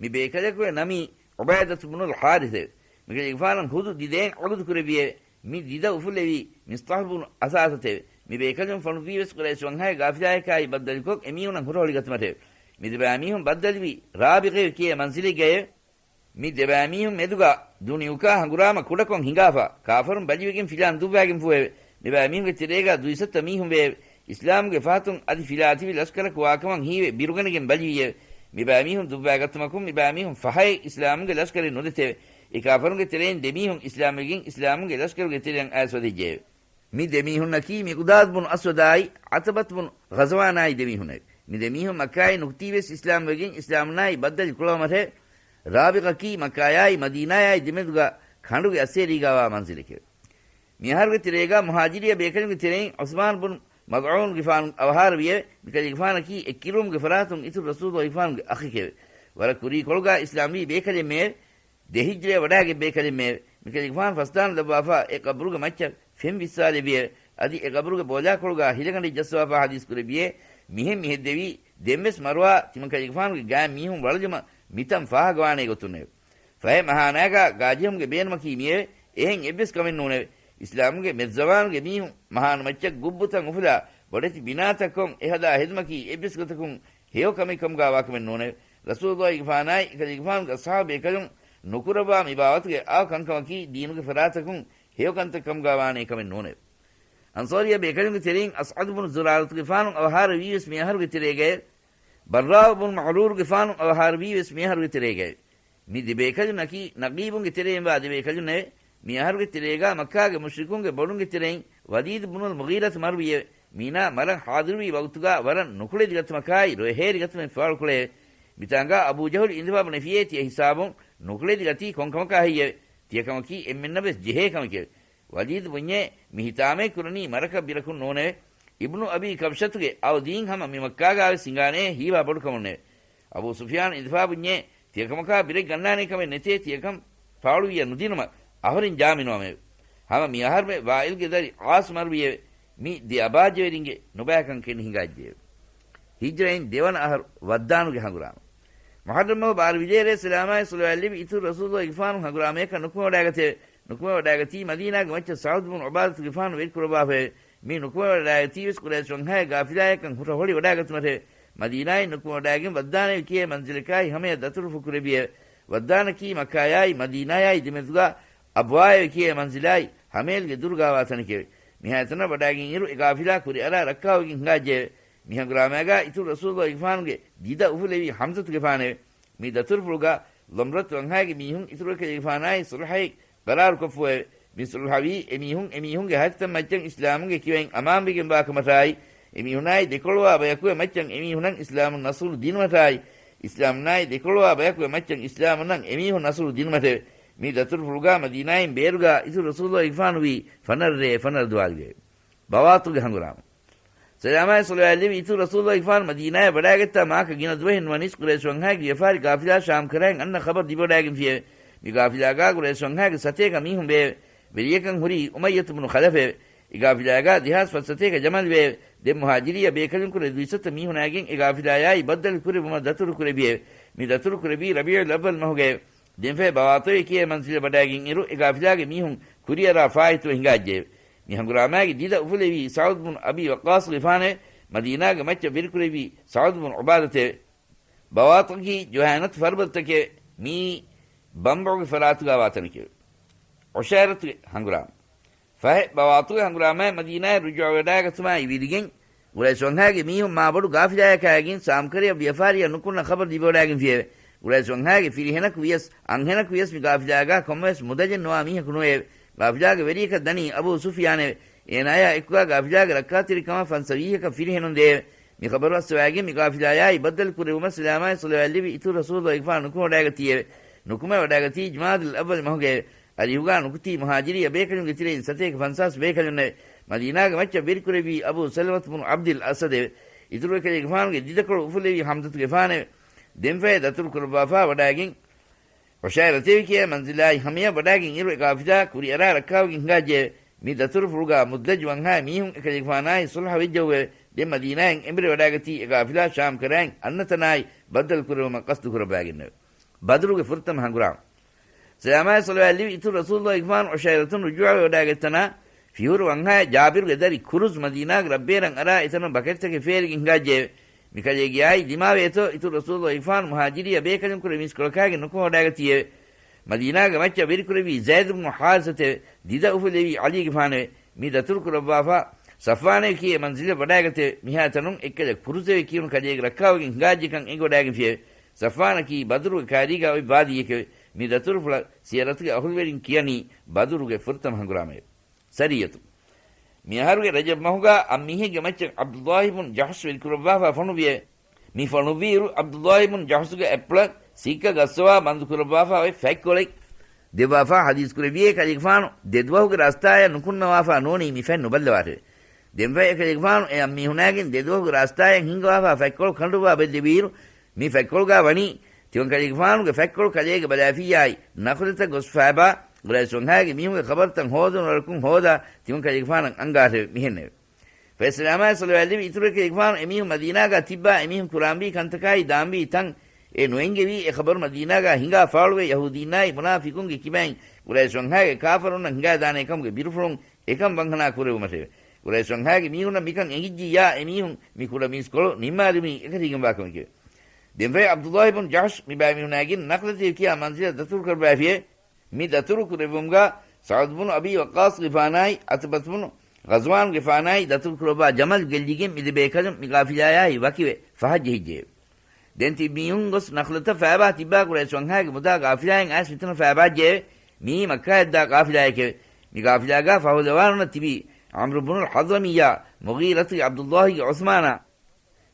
މި ބޭކަލަކުގެ ނަމީ ޢުބައިދަތު ބުނުލް ޙާރިސެވެ. މިކަލޭގެފާނަށް ހުދު ދިދައެއް ޢަގުދު ކުރެއްވިއެވެ. މި ދިދަ އުފުލެވީ މިޞްޠަޙް ބުނު އަސާސަތެވެ. މި ބޭކަލުން ފޮނުއްވީވެސް ޤުރައިޝް ވަންހާގެ ޤާފިލާޔަކާއި ބައްދަލުކޮށް އެމީހުނަށް ހުރަހޮޅިގަތުމަށެވެ. މި ދެބައިމީހުން ބައްދަލުވީ ރާބިޣަތު ކިޔޭ މަންޒިލެއްގައެވެ. މި ދެބައިމީހުން މެދުގަ ދޫނި އުކާ ހަނގުރާމަ ކުޑަކޮށް ހިނގާފަ، ކާފަރުން ބަލިވެގެން ފިލާން ދުއްވާގެން ފޫއެވެ. މި ބައިމީހުންގެ ތެރޭގަ ދުއިސައްތަ މީހުން ވެއެވެ. އިސްލާމުގެ ފަހަތުން އަދި ފިލާ ތިބި ލަޝްކަރަކު ވާކަމަށް ހީވެ ބިރުގަނެގެން ބަލިވިއެވެ. މި ބައިމީހުން ދުއްވާގަތުމަކުން މި ބައިމީހުން ފަހައެއް އިސްލާމުގެ ލަޝްކަރެއް ނުދެތެވެ. އެ ކާފަރުންގެ ތެރެއިން ދެމީހުން އިސްލާމްވެގެން އިސްލާމުގެ ލަޝްކަރުގެ ތެރެއަށް އައިސް ވަދެއްޖެއެވެ. މި ދެމީހުންނަކީ މިޤްދާދު ބުނު އަސްވަދާއި ޢަތަބަތު ބުނު ޣަޒަވާނާއި ދެމީހުންނެވެ. މި ދެމީހުން މައްކާއިން ނުކުތީވެސް އިސްލާމްވެގެން އިސްލާމުންނާއި ބައްދަލު ކުޅަވަމަށެވެ. ރާބިޣަކީ މައްކާޔާއި މަދީނާޔާއި ދެމެދުގަ ކަނޑުގެ އައްސޭރީގަވާ މަންޒިލެކެވެ. މިއަހަރުގެ ތެރޭގަ މުހާޖިރީ ބޭކަލުންގެ ތެރެއިން ޢުސްމާން ބުނު މަޒްޢޫންގެފާނު އަވަހާރަވިއެވެ. މިކަލޭގެފާނަކީ އެއްކިރުވުމުގެ ފަރާތުން އިތުރު ރަސޫލުގެފާނުގެ އަޚެކެވެ. ވަރަށް ކުރީކޮޅުގަ އިސްލާމްވީ ބޭކަލެއްމެއެވެ. ދެ ހިޖްރަޔަށް ވަޑާގެ ބޭކަލެއްމެއެވެ. މިކަލޭގެފާނު ފަސްދާނު ލައްވާފަ އެ ޤަބުރުގެ މައްޗަށް ފެން ވިއްސާލެވިއެވެ. އަދި އެ ޤަބުރުގެ ބޯލާކޮޅުގަ ހިލަގަނޑެއް ޖައްސަވާފަ ޙަދީޘް ކުރެއްވިއެވެ. މިހެން މި ހެއްދެވީ ދެންވެސް މަރުވާ ތިމަންކަލޭގެފާނުގެ ގާތް މީހުން ވަޅުލުމަށް މިތަން ފާހަގަވާނޭ ގޮތުންނެވެ. ފަހެ މަހާނާގަ ގާޖެހުމުގެ ބޭނުމަކީ މިއެވެ. އެހެން އެއްވެސް ކަމެއް ނޫނެވެ. އިސްލާމުގެ މެދުޒަމާނުގެ މީހުން މަހާނު މައްޗަށް ގުއްބުތައް އުފުލާ ބޮޑެތި ބިނާތައް ކޮށް އެ ހަދާ ހެދުމަކީ އެއްވެސް ގޮތަކުން ހެޔޮ ކަމެއް ކަމުގަ ވާކަމެއް ނޫނެވެ. ރަސޫލުގެފާނާއި އެކަލޭގެފާނުގެ އަޞްޙާބު ބޭކަލުން ނުކުރައްވާ މި ބާވަތުގެ އާ ކަންކަމަކީ ދީނުގެ ފަރާތަކުން ހެޔޮ ކަންތައް ކަމުގަ ވާނޭ ކަމެއް ނޫނެވެ. އަންޞާރިއްޔަ ބޭކަލުންގެ ތެރެއިން އަސްޢަދު ބުނު ޒުރާރަތުގެފާނު އަވަހާރަވީވެސް މި އަހަރުގެ ތެރޭގައެވެ. ބައްރާއު ބުނު މަޢުރޫރުގެފާނު އަވަހާރަވީވެސް މި އަހަރުގެ ތެރޭގައެވެ. މި ދެ ބޭކަލުންނަކީ ނަޤީބުންގެ ތެރެއިންވާ ދެ ބޭކަލުންނެވެ. މި އަހަރުގެ ތެރޭގަ މައްކާގެ މުޝްރިކުންގެ ބޮޑުންގެ ތެރެއިން ވަލީދު ބުނުލް މުޣީރަތު މަރުވިއެވެ. މީނާ މަރަން ޙާޟިރުވި ވަގުތުގަ ވަރަށް ނުކުޅެދި ގަތުމަކާއި ރޮއެހޭރި ގަތުމެއް ފާޅުކުޅެއެވެ. މިތާނގަ އަބޫ ޖަހުލް އިންދިފާ ބުނެފިއޭ ތިޔަ ހިސާބުން ނުކުޅެދި ގަތީ ކޮންކަމަކާ ހެއްޔެވެ؟ ތިޔަކަމަކީ އެންމެންނަށްވެސް ޖެހޭ ކަމެކެވެ. ވަލީދު ބުންޏޭ، މި ހިތާމައެއް ކުރަނީ މަރަކަށް ބިރަކުން ނޫނެވެ. އިބްނު އަބީ ކަބްޝަތުގެ އައު ދީން ހަމަ މި މައްކާގާވެސް ހިނގާނޭ ހީވާ ބޮޑުކަމުންނެވެ. އަބޫ ސުފްޔާން އިންދިފާ ބުންޏޭ، ތިޔަކަމަކާ ބިރެއް ގަންނާނޭ ކަމެއް ނެތޭ ތިޔަކަން ފާޅުވިއްޔަ ނުދިނުމަށް އަހުރެން ޖާމިނުވަމެވެ. ހަމަ މި އަހަރުމެ ވާއިލްގެ ދަރި ޢާޞް މަރުވިއެވެ. މި ދެ އަބާއްޖަވެރިންގެ ނުބައިކަން ކެނޑި ހިނގާއްޖެއެވެ. ހިޖްރައިން ދެވަނަ އަހަރު ވައްދާނުގެ ހަނގުރާމަ. މުޙައްރަމް މަހު ބާރަ ވިލޭރޭ ސަލާމާއި ޞަލަވާތް ލެއްވި އިތުރު ރަސޫލުގެފާނު ހަނގުރާމަޔަކަށް ނުކުމެވަޑާގަތެވެ. ނުކުމެވަޑާގަތީ މަދީނާގެ މައްޗަށް ސަޢުދު ބުނު ޢުބާދަތުގެފާނު ވެރިކުރައްވާފައެވެ. މި ނުކުމެވަޑާގަތީވެސް ޤުރައިޝް ވަންހާގެ ޤާފިލާޔަކަށް ހުރަ ހޮޅި ވަޑާގަތުމަށެވެ. މަދީނާއިން ނުކުމެވަޑާގެން ވައްދާނެވެ ކިޔޭ މަންޒިލަކާއި ހަމަޔަށް ދަތުރުފުޅު ކުރެއްވިއެވެ. ވައްދާނަކީ މައްކާޔާއި މަދީނާޔާއި ދެމެދުގަ އަބްވާއެވެ ކިޔޭ މަންޒިލާއި ހަމަޔަލްގެ ދުރުގަވާ ތަނެކެވެ. މިހާތަނަށް ވަޑާގެން އިރު އެ ޤާފިލާ ކުރިއަރާ ރައްކާވެގެން ހިނގާއްޖެއެވެ. މި ހަނގުރާމައިގާ އިތުރު ރަސޫލުގެފާނުގެ ދިދަ އުފުލެވީ ޙަމްޒަތުގެފާނެވެ. މި ދަތުރުފުޅުގަ ޟަމްރަތު ވަންހާގެ މީހުން އިތުރު އެކަލޭގެފާނާއި ޞުލްޙައެއް ޤަރާރުކޮށްފައެވެ. މި ޞުލްޙަވީ އެމީހުން އެމީހުންގެ ހަތިތައް މައްޗަށް އިސްލާމުގެ ކިބައިން އަމާންވެގެންވާ ކަމަށާއި، އެމީހުނާއި ދެކޮޅުވާ ބަޔަކުގެ މައްޗަށް އެމީހުނަށް އިސްލާމުން ނަޞްރު ދިނުމަށާއި، އިސްލާމުންނާއި ދެކޮޅުވާ ބަޔަކުގެ މައްޗަށް އިސްލާމުންނަށް އެމީހުން ނަޞްރު ދިނުމަށެވެ. މި ދަތުރުފުޅުގާ މަދީނާއިން ބޭރުގާ އިތުރު ރަސޫލުގެފާނުވީ ފަނަރަ ރޭ ފަނަރަ ދުވާލުގައެވެ. ބަވާޠުގެ ހަނގުރާމަ. ސަލާމާއި ޞަލަވާތް ލެއްވި އިތުރު ރަސޫލުގެފާނު މަދީނާޔަށް ވަޑާގަތްތާ މާކަ ގިނަ ދުވަހެއް ނުވަނީސް ޤުރައިޝް ވަންހާގެ ވިޔަފާރި ޤާފިލާ ޝާމް ކަރައިން އަންނަ ޚަބަރު ލިބިވަޑާގެންފިއެވެ. މި ޤާފިލާގާ ޤުރައިޝް ވަންހާގެ ސަތޭކަ މީހުން ވެއެވެ. ވެރިޔަކަށް ހުރީ އުމައްޔަތު ބުނު ޚަލަފެވެ. އެ ޤާފިލާގާ ދެހާސް ފަސްސަތޭކަ ޖަމަލު ވެއެވެ. ދެން މުހާޖިރީ ބޭކަލުންކުރެ ދުއިސައްތަ މީހުނާގެން އެ ޤާފިލާޔާއި ބައްދަލު ކުރެއްވުމަށް ދަތުރު ކުރެއްވިއެވެ. މި ދަތުރު ކުރެއްވީ ރަބީޢުލް އައްވަލް މަހުގައެވެ. ދެންފަހެ ބަވާޠުވެ ކިޔޭ މަންޒިލަށް ވަޑާގެން އިރު، އެ ޤާފިލާގެ މީހުން ކުރިއަރާ ފާއިތުވެ ހިނގާއްޖެއެވެ. މި ހަނގުރާމާގެ ދިދަ އުފުލެވީ ސަޢުދު ބުނު އަބީ ވައްޤާޞުގެފާނެވެ. މަދީނާގެ މައްޗަށް ވެރިކުރެއްވީ ސަޢުދު ބުނު ޢުބާދަތެވެ. ބަވާޠަކީ ޖުހައިނަތު ފަރުބަދަތަކެވެ. މީ ބަންބަޢުގެ ފަރާތުގާ ވާތަނެކެވެ. ޢުޝައިރަތުގެ ހަނގުރާމަ. ފަހެ ބަވާޠުގެ ހަނގުރާމައި މަދީނާއަށް ރުޖޫޢަވެވަޑާގަތުމާއި ވިދިގެން، ޤުރައިޝް ވަންހާގެ މީހުން މާބޮޑު ޤާފިލާޔަކާއިގެން ޝާމްކަރަޔަށް ވިޔަފާރިއަށް ނުކުންނަ ޚަބަރު ލިބިވަޑާގެންފިއެވެ. ޤުރައިޝް ވަންހާގެ ފިރިހެނަކު ވިޔަސް އަންހެނަކު ވިޔަސް މި ޤާފިލާގާ ކޮންމެވެސް މުދަލެއް ނުވާ މީހަކު ނުވެއެވެ. ޤާފިލާގެ ވެރިޔަކަށް ދަނީ އަބޫ ސުފްޔާނެވެ. އޭނާޔާ އެކުގާ ޤާފިލާގެ ރައްކާތެރިކަމަށް ފަންސަވީހަކަށް ފިރިހެނުން ދެއެވެ. މި ޚަބަރު އައްސަވާގެން މި ޤާފިލާޔާއި ބައްދަލު ކުރެއްވުމަށް ސަލާމާއި ޞަލަވާތް ލެއްވި އިތުރު ރަސޫލުގެފާނު ނުކުމެވަޑާގަތީއެވެ. ނުކުމެވަޑާގަތީ ޖުމާދުލް އައްވަލް މަހުގައެވެ. އަރިހުގާ ނުކުތީ މުހާޖިރީ ބޭކަލުންގެ ތެރެއިން ސަތޭކަ ފަންސާސް ބޭކަލުންނެވެ. މަދީނާގެ މައްޗަށް ވެރިކުރެއްވީ އަބޫ ސަލަމަތު ބުނު ޢަބްދިލް އަސަދެވެ. އިތުރު އެކަލޭގެފާނުގެ ދިދަކޮޅު އުފުލެވީ ޙަމްޒަތުގެފާނެވެ. ދެންފަހެ ދަތުރު ކުރައްވާފާ ވަޑާގެން ޢުޝައިރަތެވެ ކިޔޭ މަންޒިލާއި ހަމަޔަށް ވަޑާގެން އިރު އެ ޤާފިލާ ކުރިއަރާ ރައްކާވެގެން ހިނގާއްޖެއެވެ. މި ދަތުރުފުޅުގާ މުދްލަޖު ވަންހާ މީހުން އެކަލޭގެފާނާއި ޞުލްޙަ ވެއްޖެއެވެ. ދެން މަދީނާއިން އެނބުރި ވަޑާގަތީ އެ ޤާފިލާ ޝާމް ކަރައިން އަންނަ ތަނާއި ބައްދަލު ކުރެއްވުމަށް ޤަޞްދު ކުރައްވާގެންނެވެ. ބަދުރުގެ ފުރަތަމަ ހަނގުރާމަ. ސަލާމާއި ޞަލަވާތް ލެއްވި އިތުރު ރަސޫލުގެފާނު ޢުޝައިރަތުން ރުޖޫޢަވެވަޑާގަތްތަނާ ފިހުރު ވަންހާއި ޖާބިރުގެ ދަރި ކުރުޒް މަދީނާގެ ރަށްބޭރަށް އަރާ އެތަނުން ބަކެޓްތަކެއް ފޭރިގެން ހިނގާއްޖެއެވެ. މިކަލޭގެއާއި ދިމާވޭތޯ އިތުރު ރަސޫލުގެފާނު މުހާޖިރީ ބޭކަލުންކުރެ މީސްކޮޅަކާގެން ނުކުމެވަޑާގަތީއެވެ. މަދީނާގެ މައްޗަށް ވެރިކުރެއްވީ ޒައިދު ބުނު ޙާރިސަތެވެ. ދިދަ އުފުލެވީ ޢަލީގެފާނެވެ. މި ދަތުރު ކުރައްވާފާ ޞަފްވާނެވެ ކިޔޭ މަންޒިލަށް ވަޑާގަތެވެ. މިހާތަނުން އެއްކަލަ ކުރުޒެވެ ކިޔުނު ކަލޭގެ ރައްކާވެގެން ހިނގާއްޖެކަން އެނގިވަޑާގެންފިއެވެ. ޞަފްވާނަކީ ބަދުރުގެ ކާރީގާ އޮތް ވާދީއެކެވެ. މި ދަތުރުފުޅަށް ސިޔަރަތުގެ އަހުލުވެރިން ކިޔަނީ ބަދުރުގެ ފުރަތަމަ ހަނގުރާމައެވެ. ސަރިއްޔަތު. މިއަހަރުގެ ރަޖަބް މަހުގާ އަށް މީހެއްގެ މައްޗަށް ޢަބްދުﷲ ބުން ޖަޙްޝް ވެރިކުރައްވާފާ ފޮނުވިއެވެ. މި ފޮނުއްވިއިރު، ޢަބްދުﷲ ބުން ޖަޙްޝުގެ އަތްޕުޅަށް ސިއްކަ ގައްސަވާ ބަންދުކުރައްވާފާ އޮތް ފަތްކޮޅެއް ދެއްވާފާ ޙަދީޘް ކުރެއްވިއޭ، ކަލޭގެފާނު ދެދުވަހުގެ ރާސްތާޔަށް ނުކުންނަވާފާ ނޫނީ މި ފަތް ނުބައްލަވާށެވެ. ދެންފަހެ ކަލޭގެފާނު އެ އަންމީހުނާގެން ދެދުވަހުގެ ރާސްތާޔަށް ހިންގަވާފާ ފަތްކޮޅު ކަނޑުވާ ބައްލެވިއިރު، މި ފަތްކޮޅުގާ ވަނީ، ތިމަންކަލޭގެފާނުގެ ފަތްކޮޅު ކަލޭގެ ބަލާފިއްޔާއި، ނަޚްލަތަށް ގޮސްފާބާ، ގުރައިޝް ވަންހާގެ މީހުންގެ ޚަބަރުތައް ހޯދުނު ވަރަކުން ހޯދާ، ތިމަންކަލޭގެފާނަށް އަންގާށެވެ. މިހެންނެވެ. ފައިސަލާމާއި ޞަލަވާތްލެއްވި އިތުރު ކަލޭގެފާނު އެމީހުން މަދީނާގާ ތިއްބާ އެމީހުން ކުރާންވީ ކަންތަކާއި ދާންވީ ތަން އެ ނުއެންގެވީ އެ ޚަބަރު މަދީނާގާ ހިނގާ ފާޅުވެ ޔަހޫދީންނާއި މުނާފިޤުންގެ ކިބައިން ގުރައިޝް ވަންހާގެ ކާފަރުންނަށް ހިނގާދާނޭ ކަމުގެ ބިރުފުޅުން އެކަން ވަންހަނާ ކުރެވުމަށެވެ. ގުރައިޝް ވަންހާގެ މީހުންނަށް މިކަން އެނގިއްޖިއްޔާ އެމީހުން މި ކުޑަ މީސްކޮޅު ނިންމާލުމީ އެކަށީގެންވާ ކަމެކެވެ. ދެންފަހެ ޢަބްދުﷲ ބުން ޖަޙްޝް މި ބައިމީހުނާގެން ނަޚްލަތޭ ކިޔާ މަންޒިލަށް ދަތުރު ކުރައްވާފިއެވެ. މި ދަތުރު ކުރެއްވުމުގާ ސަޢުދު ބުނު އަބީ ވައްޤާޞްގެފާނާއި ޢުތުބަތު ބުނު ޣަޒްވާންގެފާނާއި ދަތުރު ކުރައްވާ ޖަމަލް ގެއްލިގެން މި ދެބޭކަލުން މި ޤާފިލާޔާއި ވަކިވެ ފަހަށް ޖެހިއްޖެއެވެ. ދެން ތި މީހުން ގޮސް ނަޚްލަތަށް ފައިބާ ތިއްބާ ޤުރައިޝް ވަންހާގެ މުދާ ޤާފިލާއިން އައިސް މިތަނަށް ފައިބާއްޖެއެވެ. މިއީ މައްކާއަށްދާ ޤާފިލާއެކެވެ. މި ޤާފިލާގާ ފަހުލަވާނުންނަށް ތިބީ ޢަމްރު ބުނުލް ޙަޟްރަމިއްޔާ، މުޣީރަތުގެ ޢަބްދުﷲގެ ޢުސްމާނާ،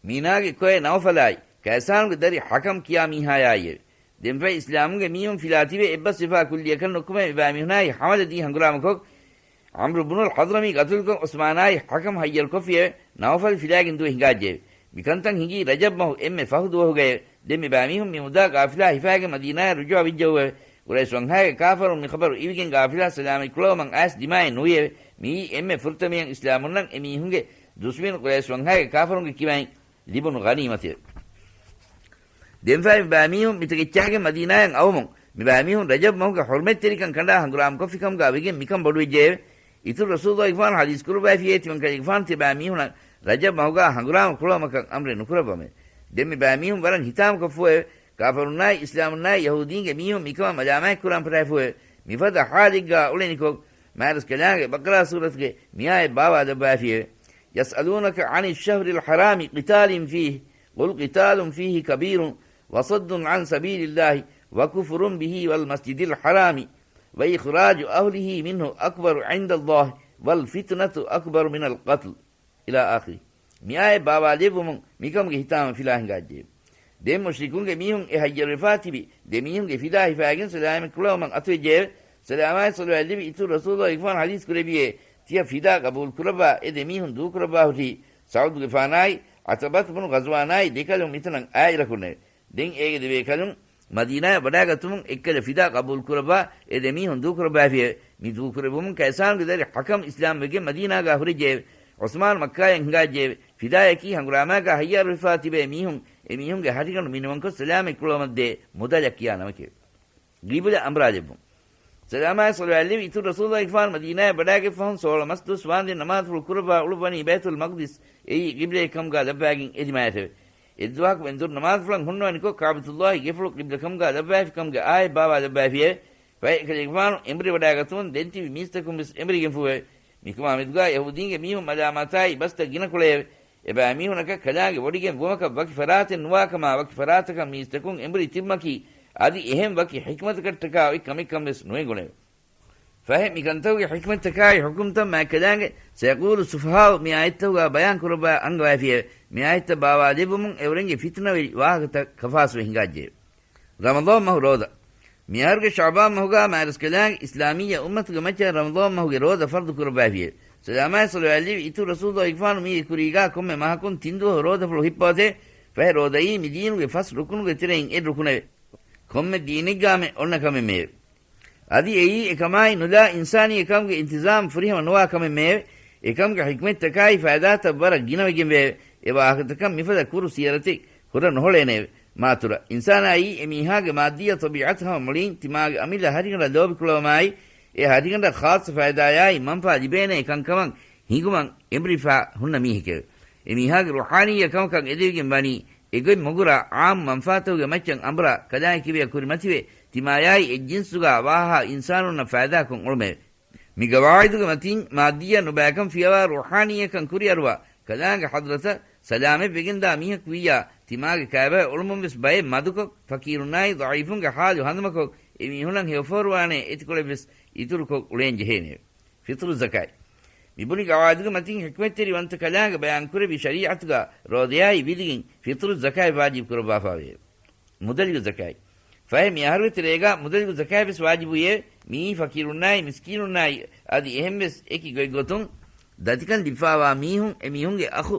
މީނާގެ ކޮއެ ނައުފަލާއި، ކައިސާނުގެ ދަރި ޙަކަމް ކިޔާ މީހާޔާއިއެވެ. ދެންފަހެ އިސްލާމުގެ މީހުން ފިލާތިބެ އެއްބަސްވެފާ ކުއްލިއަކަށް ނުކުމެ މިބައިމީހުނާއި ޙަމަލަދީ ހަނގުރާމަކޮށް، ޢަމްރު ބުނުލް ޙަޟްރަމީ ޤަތުލުކޮށް ޢުސްމާނާއި ޙަކަމް ހައްޔަރުކޮށްފިއެވެ. ނައުފަލް ފިލާގެން ދުވެ ހިނގާއްޖެއެވެ. މިކަންތައް ހިނގީ ރަޖަބް މަހު އެންމެ ފަހު ދުވަހުގައެވެ. ދެން މިބައިމީހުން މި މުދާ ޤާފިލާ ހިފާގެން މަދީނާޔަށް ރުޖޫޢަ ވެއްޖެއެވެ. ޤުރައިޝް ވަންހާގެ ކާފަރުން މި ޚަބަރު އިވިގެން ޤާފިލާ ސަލާމަތް ކުޅަވުމަށް އައިސް ދިމާއެއް ނުވިއެވެ. މިއީ އެންމެ ފުރަތަމަޔަށް އިސްލާމުންނަށް އެމީހުންގެ ދުޝްމަނު ޤުރައިޝް ވަންހާގެ ކާފަރުންގެ ކިބައިން ލިބުނު ޣަނީމަތެވެ. ދެންފަހެ މިބައިމީހުން މިތަކެއްޗާގެން މަދީނާޔަށް އައުމުން، މިބައިމީހުން ރަޖަބް މަހުގެ ޙުރުމަތްތެރިކަން ކަނޑާ ހަނގުރާމަކޮށްފިކަމުގާ ވެގެން މިކަން ބޮޑުވެއްޖެއެވެ. އިތުރު ރަސޫލުގެފާނު ޙަދީޘް ކުރައްވައިފިއޭ ތިމަންކަލޭގެފާނު ތިބައިމީހުނަށް ރަޖަބް މަހުގާ ހަނގުރާމަ ކުޅަވަމަކަށް އަމްރެއް ނުކުރައްވަމެވެ. ދެން މިބައިމީހުން ވަރަށް ހިތާމަކޮށްފުއެވެ. ކާފަރުންނާއި އިސްލާމުންނާއި ޔަހޫދީންގެ މީހުން މިކަމަށް މަލާމާތްކުރާން ފަށާފުއެވެ. މިފަދަ ޙާލެއްގާ އުޅެނިކޮށް، މާތްރަސްކަލާނގެ ބަޤަރާ ސޫރަތުގެ މިއާޔަތް ބާވާލައްވައިފިއެވެ. يسألونك عن الشهر الحرام قتال فيه قل قتال فيه كبير وصد عن سبيل الله وكفر به والمسجد الحرام وإخراج أهله منه أكبر عند الله والفتنة أكبر من القتل إلى آخره. މިއާޔަތް ބާވާލެއްވުމުން މިކަމުގެ ހިތާމަ ފިލާ ހިނގާއްޖެއެވެ. ދެން މުޝްރިކުންގެ މީހުން އެ ހައްޔަރުވެފާ ތިބި ދެ މީހުންގެ ފިދާ ހިފާގެން ސަލާމަތް ކުޅަވުމަށް އަތުވެއްޖެއެވެ. ސަލާމާއި ޞަލަވާތް ލިބި އިތުރު ރަސޫލުގެފާނު ޙަދީޘް ކުރެއްވިއޭ، ތިޔަ ފިދާ ޤަބޫލު ކުރައްވާ އެ ދެ މީހުން ދޫކުރައްވާ ހުށީ ސަޢުދުގެފާނާއި ޢުތުބަތު ބުނު ޣަޒްވާނާއި ދެކަލުން މިތަނަށް އާއިރަކުންނެވެ. ދެން އޭގެ ދެބޭކަލުން މަދީނާޔަށް ވަޑާގަތުމުން އެއްކަލަ ފިދާ ޤަބޫލު ކުރައްވާ އެ ދެ މީހުން ދޫކުރައްވާފިއެވެ. މި ދޫކުރެއްވުމުން ކައިސާނުގެ ދަރި ޙަކަމް އިސްލާމް ވެގެން މަދީނާގާ ހުރެއްޖެއެވެ. ޢުސްމާން މައްކާޔަށް ހިނގާއްޖެއެވެ. ފިދާޔަކީ ހަނގުރާމާގާ ހައްޔާރުވެފާ ތިބޭ މީހުން އެ މީހުންގެ ހަށިގަނޑު މިނިވަންކޮށް ސަލާމަތް ކުޅަވުމަށްދޭ މުދަލަށް ކިޔާ ނަމެކެވެ. ގިބުލަ އަނބުރާލެއްވުން. ސަލާމާއި ޞަލަވާތް ލިބި އިތުރު ރަސޫލުގެފާނު މަދީނާޔަށް ވަޑާގަތްފަހުން ސޯޅަ މަސް ދުވަސް ވާންދެން ނަމާދުފުޅު ކުރައްވާ އުޅުއްވަނީ ބައިތުލް މަޤްދިސް އެއީ ގިބްލައެއް ކަމުގާ ލައްވާގެން އެދިމާޔަށެވެ. އެއްދުވަހަކު ވެންދުރު ނަމާދުފުޅަށް ހުންނަވަނިކޮށް ކާބަތުﷲގެ ގެފުޅު ޤިބްލަ ކަމުގާ ލައްވައިފި ކަމުގެ އާޔަތް ބާވާލައްވައިފިއެވެ. ފަހެ އެކަލޭގެފާނު އެނބުރިވަޑާގަތުމުން ދެންތިބި މީސްތަކުން ވެސް އެނބުރިގެންފުއެވެ. މިކަމާ މެދުގާ ޔަހޫދީންގެ މީހުން މަލާމާތާއި ބަސްތައް ގިނަކޮޅެއެވެ. އެބައިމީހުނަކަށް ކަލާނގެ ވޮޑިގެން ވުމަކަށް ވަކި ފަރާތެއް ނުވާކަމާ ވަކި ފަރާތަކަށް މީސްތަކުން އެނބުރި ތިބުމަކީ އަދި އެހެން ވަކި ޙިކްމަތަކަށްޓަކާ އޮތް ކަމެއްކަން ވެސް ނުއެނގުނެވެ. ފަހެ މިކަންތަކުގެ ޙިކްމަތްތަކާއި ޙުކުމްތައް މާތްކަލާނގެ ސަޔަޤޫލު ސުފަހާއު މި އާޔަތްތަކުގާ ބަޔާން ކުރައްވާ އަންގަވައިފިއެވެ. މި އާޔަތްތައް ބާވާލެއްވުމުން އެއުރެންގެ ފިތުނަވެރި ވާހަކަތައް ކަފާސްވެ ހިނގާއްޖެއެވެ. ރަމަޟާން މަހު ރޯދަ. މިއަހަރުގެ ޝަޢުބާން މަހުގާ މާތްރަސްކަލާނގެ އިސްލާމިއްޔަ އުއްމަތުގެ މައްޗަށް ރަމަޟާން މަހުގެ ރޯދަ ފަރުޟު ކުރައްވައިފިއެވެ. ސަލާމާއި ޞަލަވާތް ލިބި އިތުރު ރަސޫލުގެފާނު މީގެ ކުރީގާ ކޮންމެ މަހަކުން ތިން ދުވަހު ރޯދަފުޅު ހިއްޕަވަތެވެ. ފަހެ ރޯދައީ މި ދީނުގެ ފަސް ރުކުނުގެ ތެރެއިން އެއް ރުކުނެވެ. ކޮންމެ ދީނެއްގާމެ އޮންނަ ކަމެއްމެއެވެ. އަދި އެއީ އެކަމާއި ނުލާ އިންސާނީ އެކަމުގެ އިންތިޒާމް ފުރިހަމަ ނުވާ ކަމެއްމެއެވެ. އެކަމުގެ ޙިކްމަތްތަކާއި ފައިދާތައް ވަރަށް ގިނަވެގެންވެއެވެ. އެ ވާހަކަތަކަށް މިފަދަ ކުރު ސިޔަރަތެއް ހުރަ ނުހޮޅޭނެއެވެ. މާތުރަ އިންސާނާއީ އެ މީހާގެ މާއްދިއްޔަ ޠަބީޢަތު ހަމަ މުޅީން ތިމާގެ އަމިއްލަ ހަށިގަނޑަށް ލޯބިކުޅަވުމާއި، އެ ހަށިގަނޑަށް ޚާއްޞަ ފައިދާޔާއި މަންފާ ލިބޭނޭ ކަންކަމަށް ހިނގުމަށް އެނބުރިފާ ހުންނަ މީހެކެވެ. އެ މީހާގެ ރޫޙާނީ ކަމަކަށް އެދެވިގެން ވަނީ، އެގޮތް މަގުރާ ޢާއްމު މަންފާތަކުގެ މައްޗަށް އަނބުރާ ކަލާނގެ ކިބަޔަށް ކުރިމަތިވެ، ތިމާޔާއި އެއްޖިންސުގާ ވާހާ އިންސާނުންނަށް ފައިދާކޮށް އުޅުމެވެ. މި ގަވާއިދުގެ މަތީން މާއްދިއްޔަ ނުބައިކަން ފިޔަވާ ރޫޙާނީއަކަން ކުރިއަރުވާ، ކަލާނގެ ޙަޟްރަތަށް ސަލާމަތްވެގެންދާ މީހަކު ވިއްޔާ، ތިމާގެ ކައިބާ އުޅުމުން ވެސް ބައެއް މަދުކޮށް، ފަޤީރުންނާއި ޟަޢީފުންގެ ޙާލު ހަނދުމަކޮށް، އެމީހުނަށް ހެޔޮފޯރުވާނޭ އެތިކޮޅެއް ވެސް އިތުރުކޮށް އުޅޭން ޖެހޭނެ. ފިޠުރު ޒަކާތް. މި ބުނި ގަވާއިދުގެ މަތިން ޙިކްމަތްތެރި ވަންތަ ކަލާނގެ ބަޔާން ކުރެއްވި ޝަރީޢަތުގަ ރޯދަޔާއި ވިލިގެން ފިޠުރު ޒަކާތް ވާޖިބު ކުރައްވާފާވޭ. މުދަލިގު ޒަކާތް. ފަހެ މި އަހަރުގެ ތެރޭގަ މުދަލިގު ޒަކާތް ވެސް ވާޖިބު ވެއެވެ. މިއީ ފަޤީރުންނާއި މިސްކީނުންނާއި އަދި އެހެން ވެސް އެކި ގޮތްގޮތުން ދަތިކަން ލިބިފާވާ މީހުން، އެމީހުންގެ އަޚު،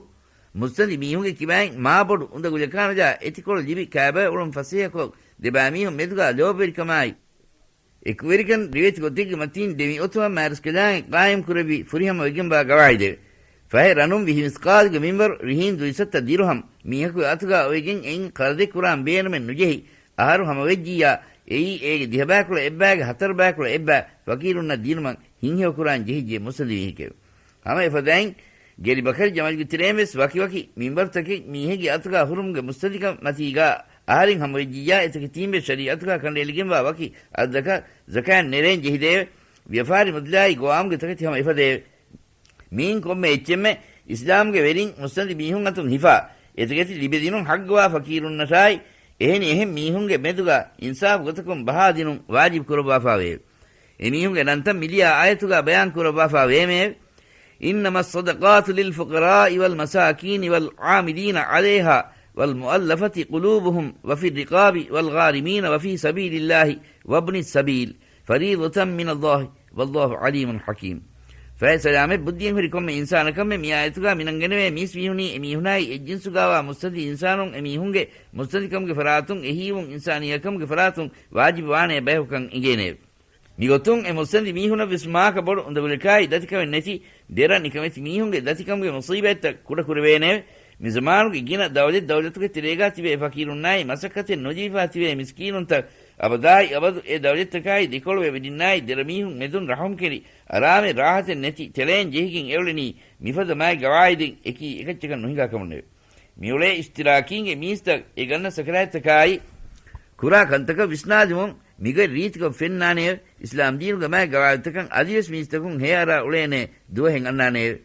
މުއްސަނދި މީހުންގެ ކިބައިން މާބޮޑު އުނދަގުލަކާނުލާ އެތިކޮޅު ލިބި ކައިބާ އުޅުން ފަސޭހަކޮށް، ދެބައިމީހުން މެދުގަ ލޯބިވެރިކަމާއި އެކުވެރިކަން ރިވެތި ގޮތެއްގެ މަތީން ދެމިއޮތުމަށް މާރަސްކަލާނގެ ޤާއިމް ކުރެއްވި ފުރިހަމަވެގެންވާ ގަވާއިދެވެ. ފަހެ ރަނުން ވިހި މިސްޤާލުގެ މިންވަރު ރިހިން ދުއިސައްތަ ދިރުހަމް މީހަކުގެ އަތުގަ އޮވެގެން އެއިން ޤަރަޟެއް ކުރާން ބޭނުމެއް ނުޖެހި، އަހަރު ހަމަވެއްޖިއްޔާ، އެއީ އޭގެ ދިހަބައިކުޅަ އެއްބައިގެ ހަތަރުބައިކުޅަ އެއްބައި ފަޤީރުންނަށް ދިނުމަށް ހިތްހެޔޮކުރާން ޖެހިއްޖެ މުއްސަނދި މީހެކެވެ. ހަމަ އެފަދައިން، ގެރި ބަކަރި ޖަމަލްގެ ތެރޭން ވެސް ވަކިވަކި މިންވަރުތަކެއް މީހެއްގެ އަތުގަ ހުރުމުގެ މުއްސަނދިކަން މަތީގަ އަހަރެން ހަމަވެއްޖިއްޔާ، އެތަކެތީން ވެސް ޝަރީޢަތުގަ ކަނޑައެޅިގެންވާ ވަކި އަދަދަކަށް ޒަކާތް ނެރެން ޖެހިދެއެވެ. ވިޔަފާރި މުދަލާއި ގޮވާމުގެ ތަކެތި ހަމަ އެފަދައެވެ. މިއިން ކޮންމެ އެއްޗެއްމެ އިސްލާމްގެ ވެރިން މުއްސަނދި މީހުން އަތުން ހިފާ، އެތަކެތި ލިބިދިނުން ޙައްޤުވާ ފަޤީރުންނަށާއި، އެހެނި އެހެން މީހުންގެ މެދުގަ އިންސާފު ގޮތަކުން ބަހާދިނުން ވާޖިބު ކުރައްވާފާވެއެވެ. އެމީހުންގެ ނަންތައް މިލިޔާ އާޔަތުގަ ބަޔާން ކުރައްވާފާ ވޭމެއެވެ. إنما الصدقات للفقراء والمساكين والعاملين عليها والمؤلفة قلوبهم وفي الرقاب والغارمين وفي سبيل الله وابن السبيل فريضة من الله والله عليم حكيم. ފަހެ ސަލާމަތް ބުއްދިއެއް ހުރި ކޮންމެ އިންސާނަކަށްމެ މި އާޔަތުގަ މިނަންގަނެވޭ މީސް މީހުނީ އެމީހުނާއި އެއްޖިންސުގަވާ މުއްސަނދި އިންސާނުން އެމީހުންގެ މުއްސަނދިކަމުގެ ފަރާތުން އެހީވުން އިންސާނިއްޔަކަމުގެ ފަރާތުން ވާޖިބުވާނޭ ބަޔަކުކަން އެނގޭނެއެވެ. މިގޮތުން އެ މުއްސަނދި މީހުނަށް ވެސް މާކަ ބޮޑު އުނދަގުލަކާއި ދަތިކަމެއް ނެތި، ދެރަ ނިކަމެތި މީހުންގެ ދަތިކަމުގެ މުޞީބަތްތައް ކުޑަކުރެވޭނެއެވެ. މި ޒަމާނުގެ ގިނަ ދައުލަތް ދައުލަތުގެ ތެރޭގަ ތިބޭ ފަޤީރުންނާއި މަސައްކަތެއް ނުލިބިފާ ތިބޭ މިސްކީނުންތައް އަބަދާއި އަބަދު އެ ދައުލަތްތަކާއި ދެކޮޅުވެ ވެރިންނާއި ދެރަމީހުން މެދުން ރަޙުމްކެރި އަރާމެއް ރާޙަތެއް ނެތި ތެޅޭން ޖެހިގެން އެއުޅެނީ މިފަދަ މާތް ގަވާއިދެއް އެކީ އެކައްޗަކަށް ނުހިނގާ ކަމުންނެވެ. މިއުޅޭ އިޝްތިރާކީންގެ މީސްތައް އެ ގަންނަ ސަކަރާތްތަކާއި ކުރާ ކަންތަކަށް ވިސްނާލުމުން މިގޮތް ރީތިކޮށް ފެންނާނެއެވެ. އިސްލާމްދީނުގެ މާތް ގަވާއިދުތަކަށް އަދިވެސް މީސްތަކުން ހޭއަރާ އުޅޭނެ ދުވަހެއް އަންނާނެއެވެ.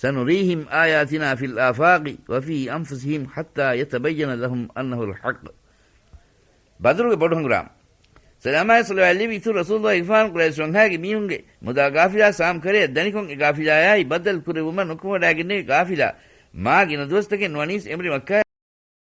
سنريهم آياتنا في الآفاق وفي أنفسهم حتى يتبين لهم أنه الحق. ބަދުރުގެ ބޮޑު ހަނގުރާމަ. ސަލާމާއި ޞަލަވާތް ލެއްވި އިތުރު ރަސޫލުﷲ އިގްފާން ޤުރައިޝް ވަންހާގެ މީހުންގެ މުދާ ގާފިލާ ސާމް ކަރަޔަށް ދަނިކޮށް އެ ގާފިލާޔާއި ބައްދަލު ކުރެއްވުމަށް ނުކުމެވަޑައިގެންނެވި ގާފިލާ މާ ގިނަ ދުވަސްތަކެއް ނުވަނީސް އެމްރި މައްކާ